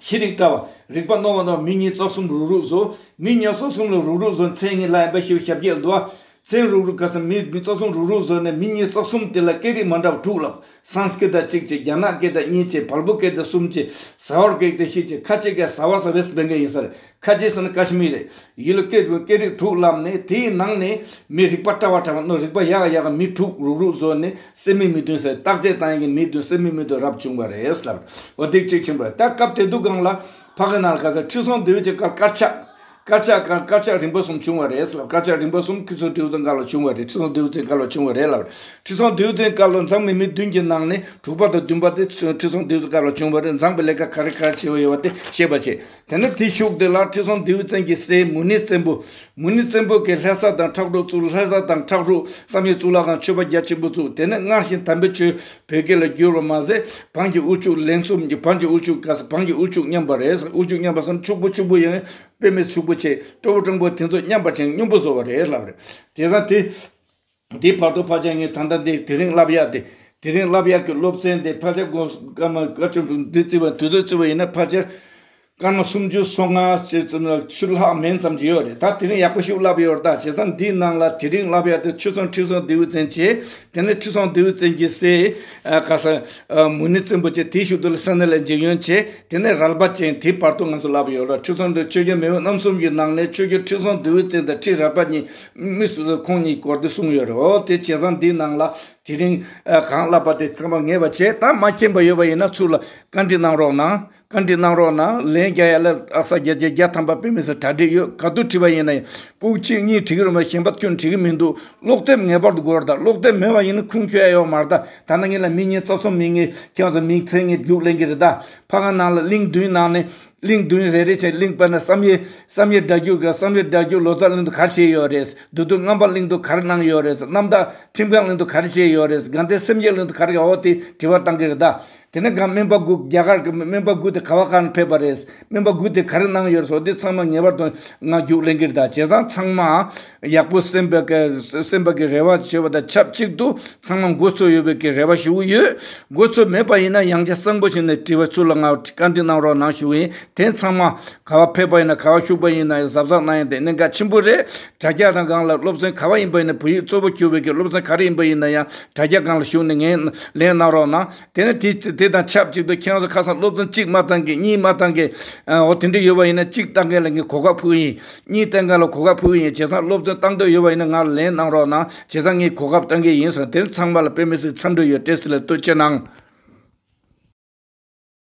ཤེས་རིག་བཀྲ་བ། རིག་པ་རྣོ་བ་དང་། མི་ཉིས་རྩ་གསུམ་རུག་རུག་བཟོ། མི་ཉིས་རྩ་གསུམ་ལ་རུག་རུག་བཟོ། མཚན་ཉིད་ལ་ཡིན་པ་ཞིག་ཞབས་ཀྱིས་བསྡུ་བ། མཚན་རུག་རུག་ག་ས་མི་མི་རྩ་གསུམ་རུག་རུག་བཟོ་ནས་མི་ཉིས་རྩ་གསུམ་དེ་ལ་སྐད་རིགས་མ་འདྲ་བ་དྲུག་བསླབས། སཾ་སྐྲྀ་ཏ་གཅིག་བྱས། རྒྱ་ནག་སྐད་དང་གཉིས་བྱས། བལ་པོ་སྐད་དང་གསུམ་བྱས། ཟ་ཝར་སྐད་དང་བཞི་བྱས། ཁ་ཆེ་སྐད་ཟ་བ་ཟ་བས་སྦེ་འགའ་ཡིན་ས་རེད། ཁ་ཆེ་ཟེར་ན་ཀ་ཤི་མིར་རེད། ཡུལ་ལ་སྐད་སྐད་རིགས་དྲུག་བསླབས་ནས། དེའི་ནང་ནས་མི་རིག་པ་བཀྲ་བ་བཀྲ་བ་རྣོ། རིག་པ་ཡག་ཡག་མི་དྲུག་རུག་རུག་བཟོས་ནས་སེ་མིག་མི་བདུན་ཟེར། བརྟག་དཔྱད་བཏང་ཡག་གི་མི་བདུན། སེ་མིག་མི་བདུན་རབ་བྱུང་བ་རེད་ལབ། འོ་དེ་གཅིག་ཕྱིན་པ་རེད། ད་སྐབས་དེ་དུས་སྒང་ལ་ཕ་གི་ནང་ལ་ག་ས་ཁྲི་སྲོང་ལྡེའུ་བཙན་སྐབས་དཀར་ཆག་དཀར་ཆག་དཀར་དཀར་ཆག་རིམ་པ་གསུམ་བྱུང་བ་རེད་ལབ། དཀར་ཆག་རིམ་པ་གསུམ་ཁྲི་སྲོང་ལྡེའུ་བཙན་སྐབས་ལ་བྱུང་བ་རེད། ཁྲི་སྲོང་ལྡེའུ་བཙན་སྐབས་ལ་བྱུང་བ་རེད་ལབ། ཁྲི་སྲོང་ལྡེའུ་བཙན་སྐབས་ལ་འཛངས་པའི་མི་བདུན་གྱི་ནང་ནས་དྲུག་པ་དང་བདུན་པ་དེ་ཁྲི་སྲོང་ལྡེའུ་བཙན་སྐབས་ལ་བྱུང་བ་རེད། འཛངས་པའི་ལས་ཀ་ག་རེ་ག་རེ་བྱས་པ་ཡོད་པ་དེ་ཤེས་པ་བྱེད། དེ་ནས་དེའི་ཤུགས་དེ་ལ་ཁྲི་སྲོང་ལྡེའུ་བཙན་གྱི་སྲས་མུ་ནེ་བཙན་པོ། མུ་ནེ་བཙན་པོ་གིས་ལྷ་ས་དང་ཁྲག་འབྲུག་བཙུགས། ལྷ་ས་དང་ཁྲག་འབྲུག་བསམ་ཡས་གཙུག་ལག་ཁང་མཆོད་པ་རྒྱ་ཆེན་པོ་བཙུགས། དེ་ནས་སྔར་བཞིན་དམ་པའི་ཆོས་བོད་སྐད་ལ་བསྒྱུར་བ་མ་ཟད། འབངས་ཀྱི་དབུལ་ཕྱུག་ལེན་གསུམ་གྱི། འབངས་ཀྱི་དབུལ་ཕྱུག་ག་ས་འབངས་ཀྱི་དབུལ་ཕྱུག་མཉམ་པ་རེད། དབུལ་ཕྱུག་མཉམ་པ་སམ་ཕྱུག་པོ་ཕྱུག་པོ་ཡང་དཔེ་མེད་ཕྱུག་པོ་བྱས། སྤྲོ་བོ་སྤྲང་པོ་དེ་ཚོ་མཉམ་པ་བྱས་སྙོམས་པོ་བཟོ་བ་རེད་ལབ་རེད། དེ་ཙང་དེ། འདི་བར་དུ་ཕལ་ཆེར་ངས་ད་ལྟ་འདི་དེ་རིང་བསླབ་ཡག་དེ། དེ་རིང་བསླབ་ཡག་གི་སློབ་ཚན་དེ་ཕལ་ཆེར་དགོངས་སྐར་མ་བཀའ་ཆེམས་འདི་བརྩི་བ་དུས་ཚོད་བརྩི་བ་ཡིན་ན་ཕལ་ཆེར་སྐར་མ་སུམ་ཅུ་སོ་ལྔ་ཅིག་ཙམ་ལ་ཤུ་ལྷག་མིན་ཙམ་ཅིག་ཡོད་རེད། ད་དེ་རིང་ཡག་པོ་ཞིག་བསླབ་ཡོད་རེད་ད། བྱས་ཙང་འདིའི་ནང་ལ་དེ་རིང་བསླབ་ཡག་དེ་ཆོས་སྐྱོང་ཁྲི་སྲོང་ལྡེའུ་བཙན་བྱས། དེ་ནས་ཁྲི་སྲོང་ལྡེའུ་བཙན་གྱི་སྲས་ཨ་ག་ས་ཨ་མུ་ནེ་བཙན་པོ་བྱས། དེའི་ཤུལ་དུ་ལ་སེ་ན་ལ་འཇིགས་ཡོན་བྱས། དེ་ནས་རལ་པ་ཅན། དེའི་བར་དུ་ང་ཚོ་བསླབ་ཡོད་རེད། ཁྲི་སྲོང་ལྡེའུ་ཆོས་རྒྱལ་མེས་དབོན་རྣམ་གསུམ་གྱི་ནང་ནས་ཆོས་རྒྱལ་ཁྲི་སྲོང་ལྡེའུ་བཙན་དང་ཁྲི་རལ་པ་གཉིས་དམིགས་སུ་ཁོང་གཉིས་སྐོར་དེ་གསུངས་ཡོད་རེད། འོ་དེ་བྱས་ཙང་འདིའི་ནང་ལ། དེ་རིང་ཨ་གང་བསླབ་པ་དེ་ཚང་མ་ངེས་པ་བྱས། ད་མ་མཁྱེན་པ་ཡོད་པ་ཡིན་ན་ཚུར་ལ་བཀའ་འདྲི་གནང་རོགས་གནང་། བཀའ་འདྲི་གནང་རོགས་གནང་། ལན་རྒྱག་ཡ་ལ་ཨ་ས་བརྒྱ་ཆ་བརྒྱ་ཐམ་པ་དཔེ་མི་སྲིད་གྲ་སྒྲིག་ཡོད། ག་དུས་དྲི་བ་ཡིན་ན་ཡང་ཕྲུ་གུ་གཅིག་གཉིས་དྲི་གི་རེད་མ། གཞན་པ་ཁྱོན་དྲི་གི་མི་འདུག། ཀློག་དེབ་ངེས་པར་དུ་དགོས་རེད་ད། ཀློག་དེབ་མེད་པ་ཡིན་ན་ཁུངས་འཁྱོལ་ཡ་ཡོད་མ་རེད་ད། ད་ནང་ངེད་ལ་མི་ཉིས་རྩ་གསུམ། མི་ངེད་ཁྱེད་ཚོ་མི་མཚན་ངེད་རྒྱུགས་ལེན་གི་རེད་ད། ཕ་ག་ནང་ལ་གླིང་བདུན་ནང་ནས། གླིང་བདུན་རེ་རེ་བྱས། གླིང་དཔེར་ན་བསམ་ཡས། བསམ་ཡས་སྒྲ་བསྒྱུར་ག་བསམ་ཡས་སྒྲ་བསྒྱུར་ལོ་ཙཱ་གླིང་དུ་ག་རེ་བྱས་ཡོད་རེད། བདུད་འདུལ་རྔམ་པ་གླིང་དུ་ག་རེ་གནང་ཡོད་རེད། རྣམ་དག་ཁྲིམས་ཁང་གླིང་དུ་ག་རེ་བྱས་ཡོད་རེད། དགའ་ལྡན་སེམས་བསྐྱེད་གླིང་དུ་ག་རེ། འོ་དེ་དྲི་བ་བཏང་གི་རེད་ད། དེ་ནས་གང་སྨན་པ་དགུ། རྒྱ་གར་གྱི་སྨན་པ་དགུ་དེ་ག་བ་ག་ནས་ཕེབས་པ་རེད། སྨན་པ་དགུ་དེ་ག་རེ་གནང་ཡོད་རེད། འོ་དེ་ཚང་མ་ངེས་པར་དུ་ང་རྒྱུགས་ལེན་གི་རེད་ད། བྱས་ཙང་ཚང་མ་ཡག་པོ་སེམས་པ་གི་སེམས་པ་གི་རེ་བ་བྱེད་པ་དང་ཆབས་ཅིག་ཏུ་ཚང་མ་མགོ་ཚོས་ཡོད་པའི་གི་རེ་བ་ཞུ་གི་ཡོད། མགོ་ཚོས་མེད་པ་ཡིན་ན་ཡང་བསྐྱར་གཙང་པོ་བྱས་ནས་དྲི་བ་ཚུར་ལ་ང་བཀའ་འདྲི་གནང་རོགས་གནང་ཞུ་གི་ཡིན། དེ་ཚང་མ་ག་བ་ཕེབས་པ་ཡིན་ན། ག་བ་བཞུགས་པ་ཡིན་ན་ཡང་གཟབ་གཟབ་གནང་ཡ་དེ་གནད་འགག་ཆེན་པོ་རེད། དྲ་རྒྱ་དང་སྒང་ལ་སློབ་ཚན་ག་བ་ཡིན་པ་ཡིན་ན། བོད་ཡིག་གཙོ་བོ་གྱུར་པའི་གི་སློབ་ཚན་ག་རེ་ཡིན་པ་ཡིན་ན་ཡང་དྲ་རྒྱ་སྒང་ལ་ཞུགས་ནས་ངས་ལན་གནང་རོགས་གནང་། དེ་ནས་དེ་ དེ་དང་ཆབས་ཅིག་ཏུ་ཁྱེད་རང་ཚོ་ཁ་སང་སློབ་ཚན་གཅིག་མ་བཏང་གི་གཉིས་མ་བཏང་གི། ཨ། འོ་དེ་འདྲ་ཡོད་པ་ཡིན་ན་གཅིག་བཏང་མཁན་ལ་ངས་གོ་སྐབས་ཕུལ་གི་ཡིན། གཉིས་བཏང་མཁན་ལ་གོ་སྐབས་ཕུལ་གི་ཡིན། བྱས་ཙང་སློབ་ཚན་བཏང་འདོད་ཡོད་པ་ཡིན་ན་ང་ལ་ལན་གནང་རོགས་གནང་། བྱས་ཙང་ངས་གོ་སྐབས་བཏང་གི་ཡིན་ཟེར། དེ་ཚང་མ་ལ་དཔེ་མི་སྲིད་འཚམས་འདྲི་ཡོད། བཀྲ་ཤིས་བདེ་ལེགས། ཐུགས་རྗེ་གནང་།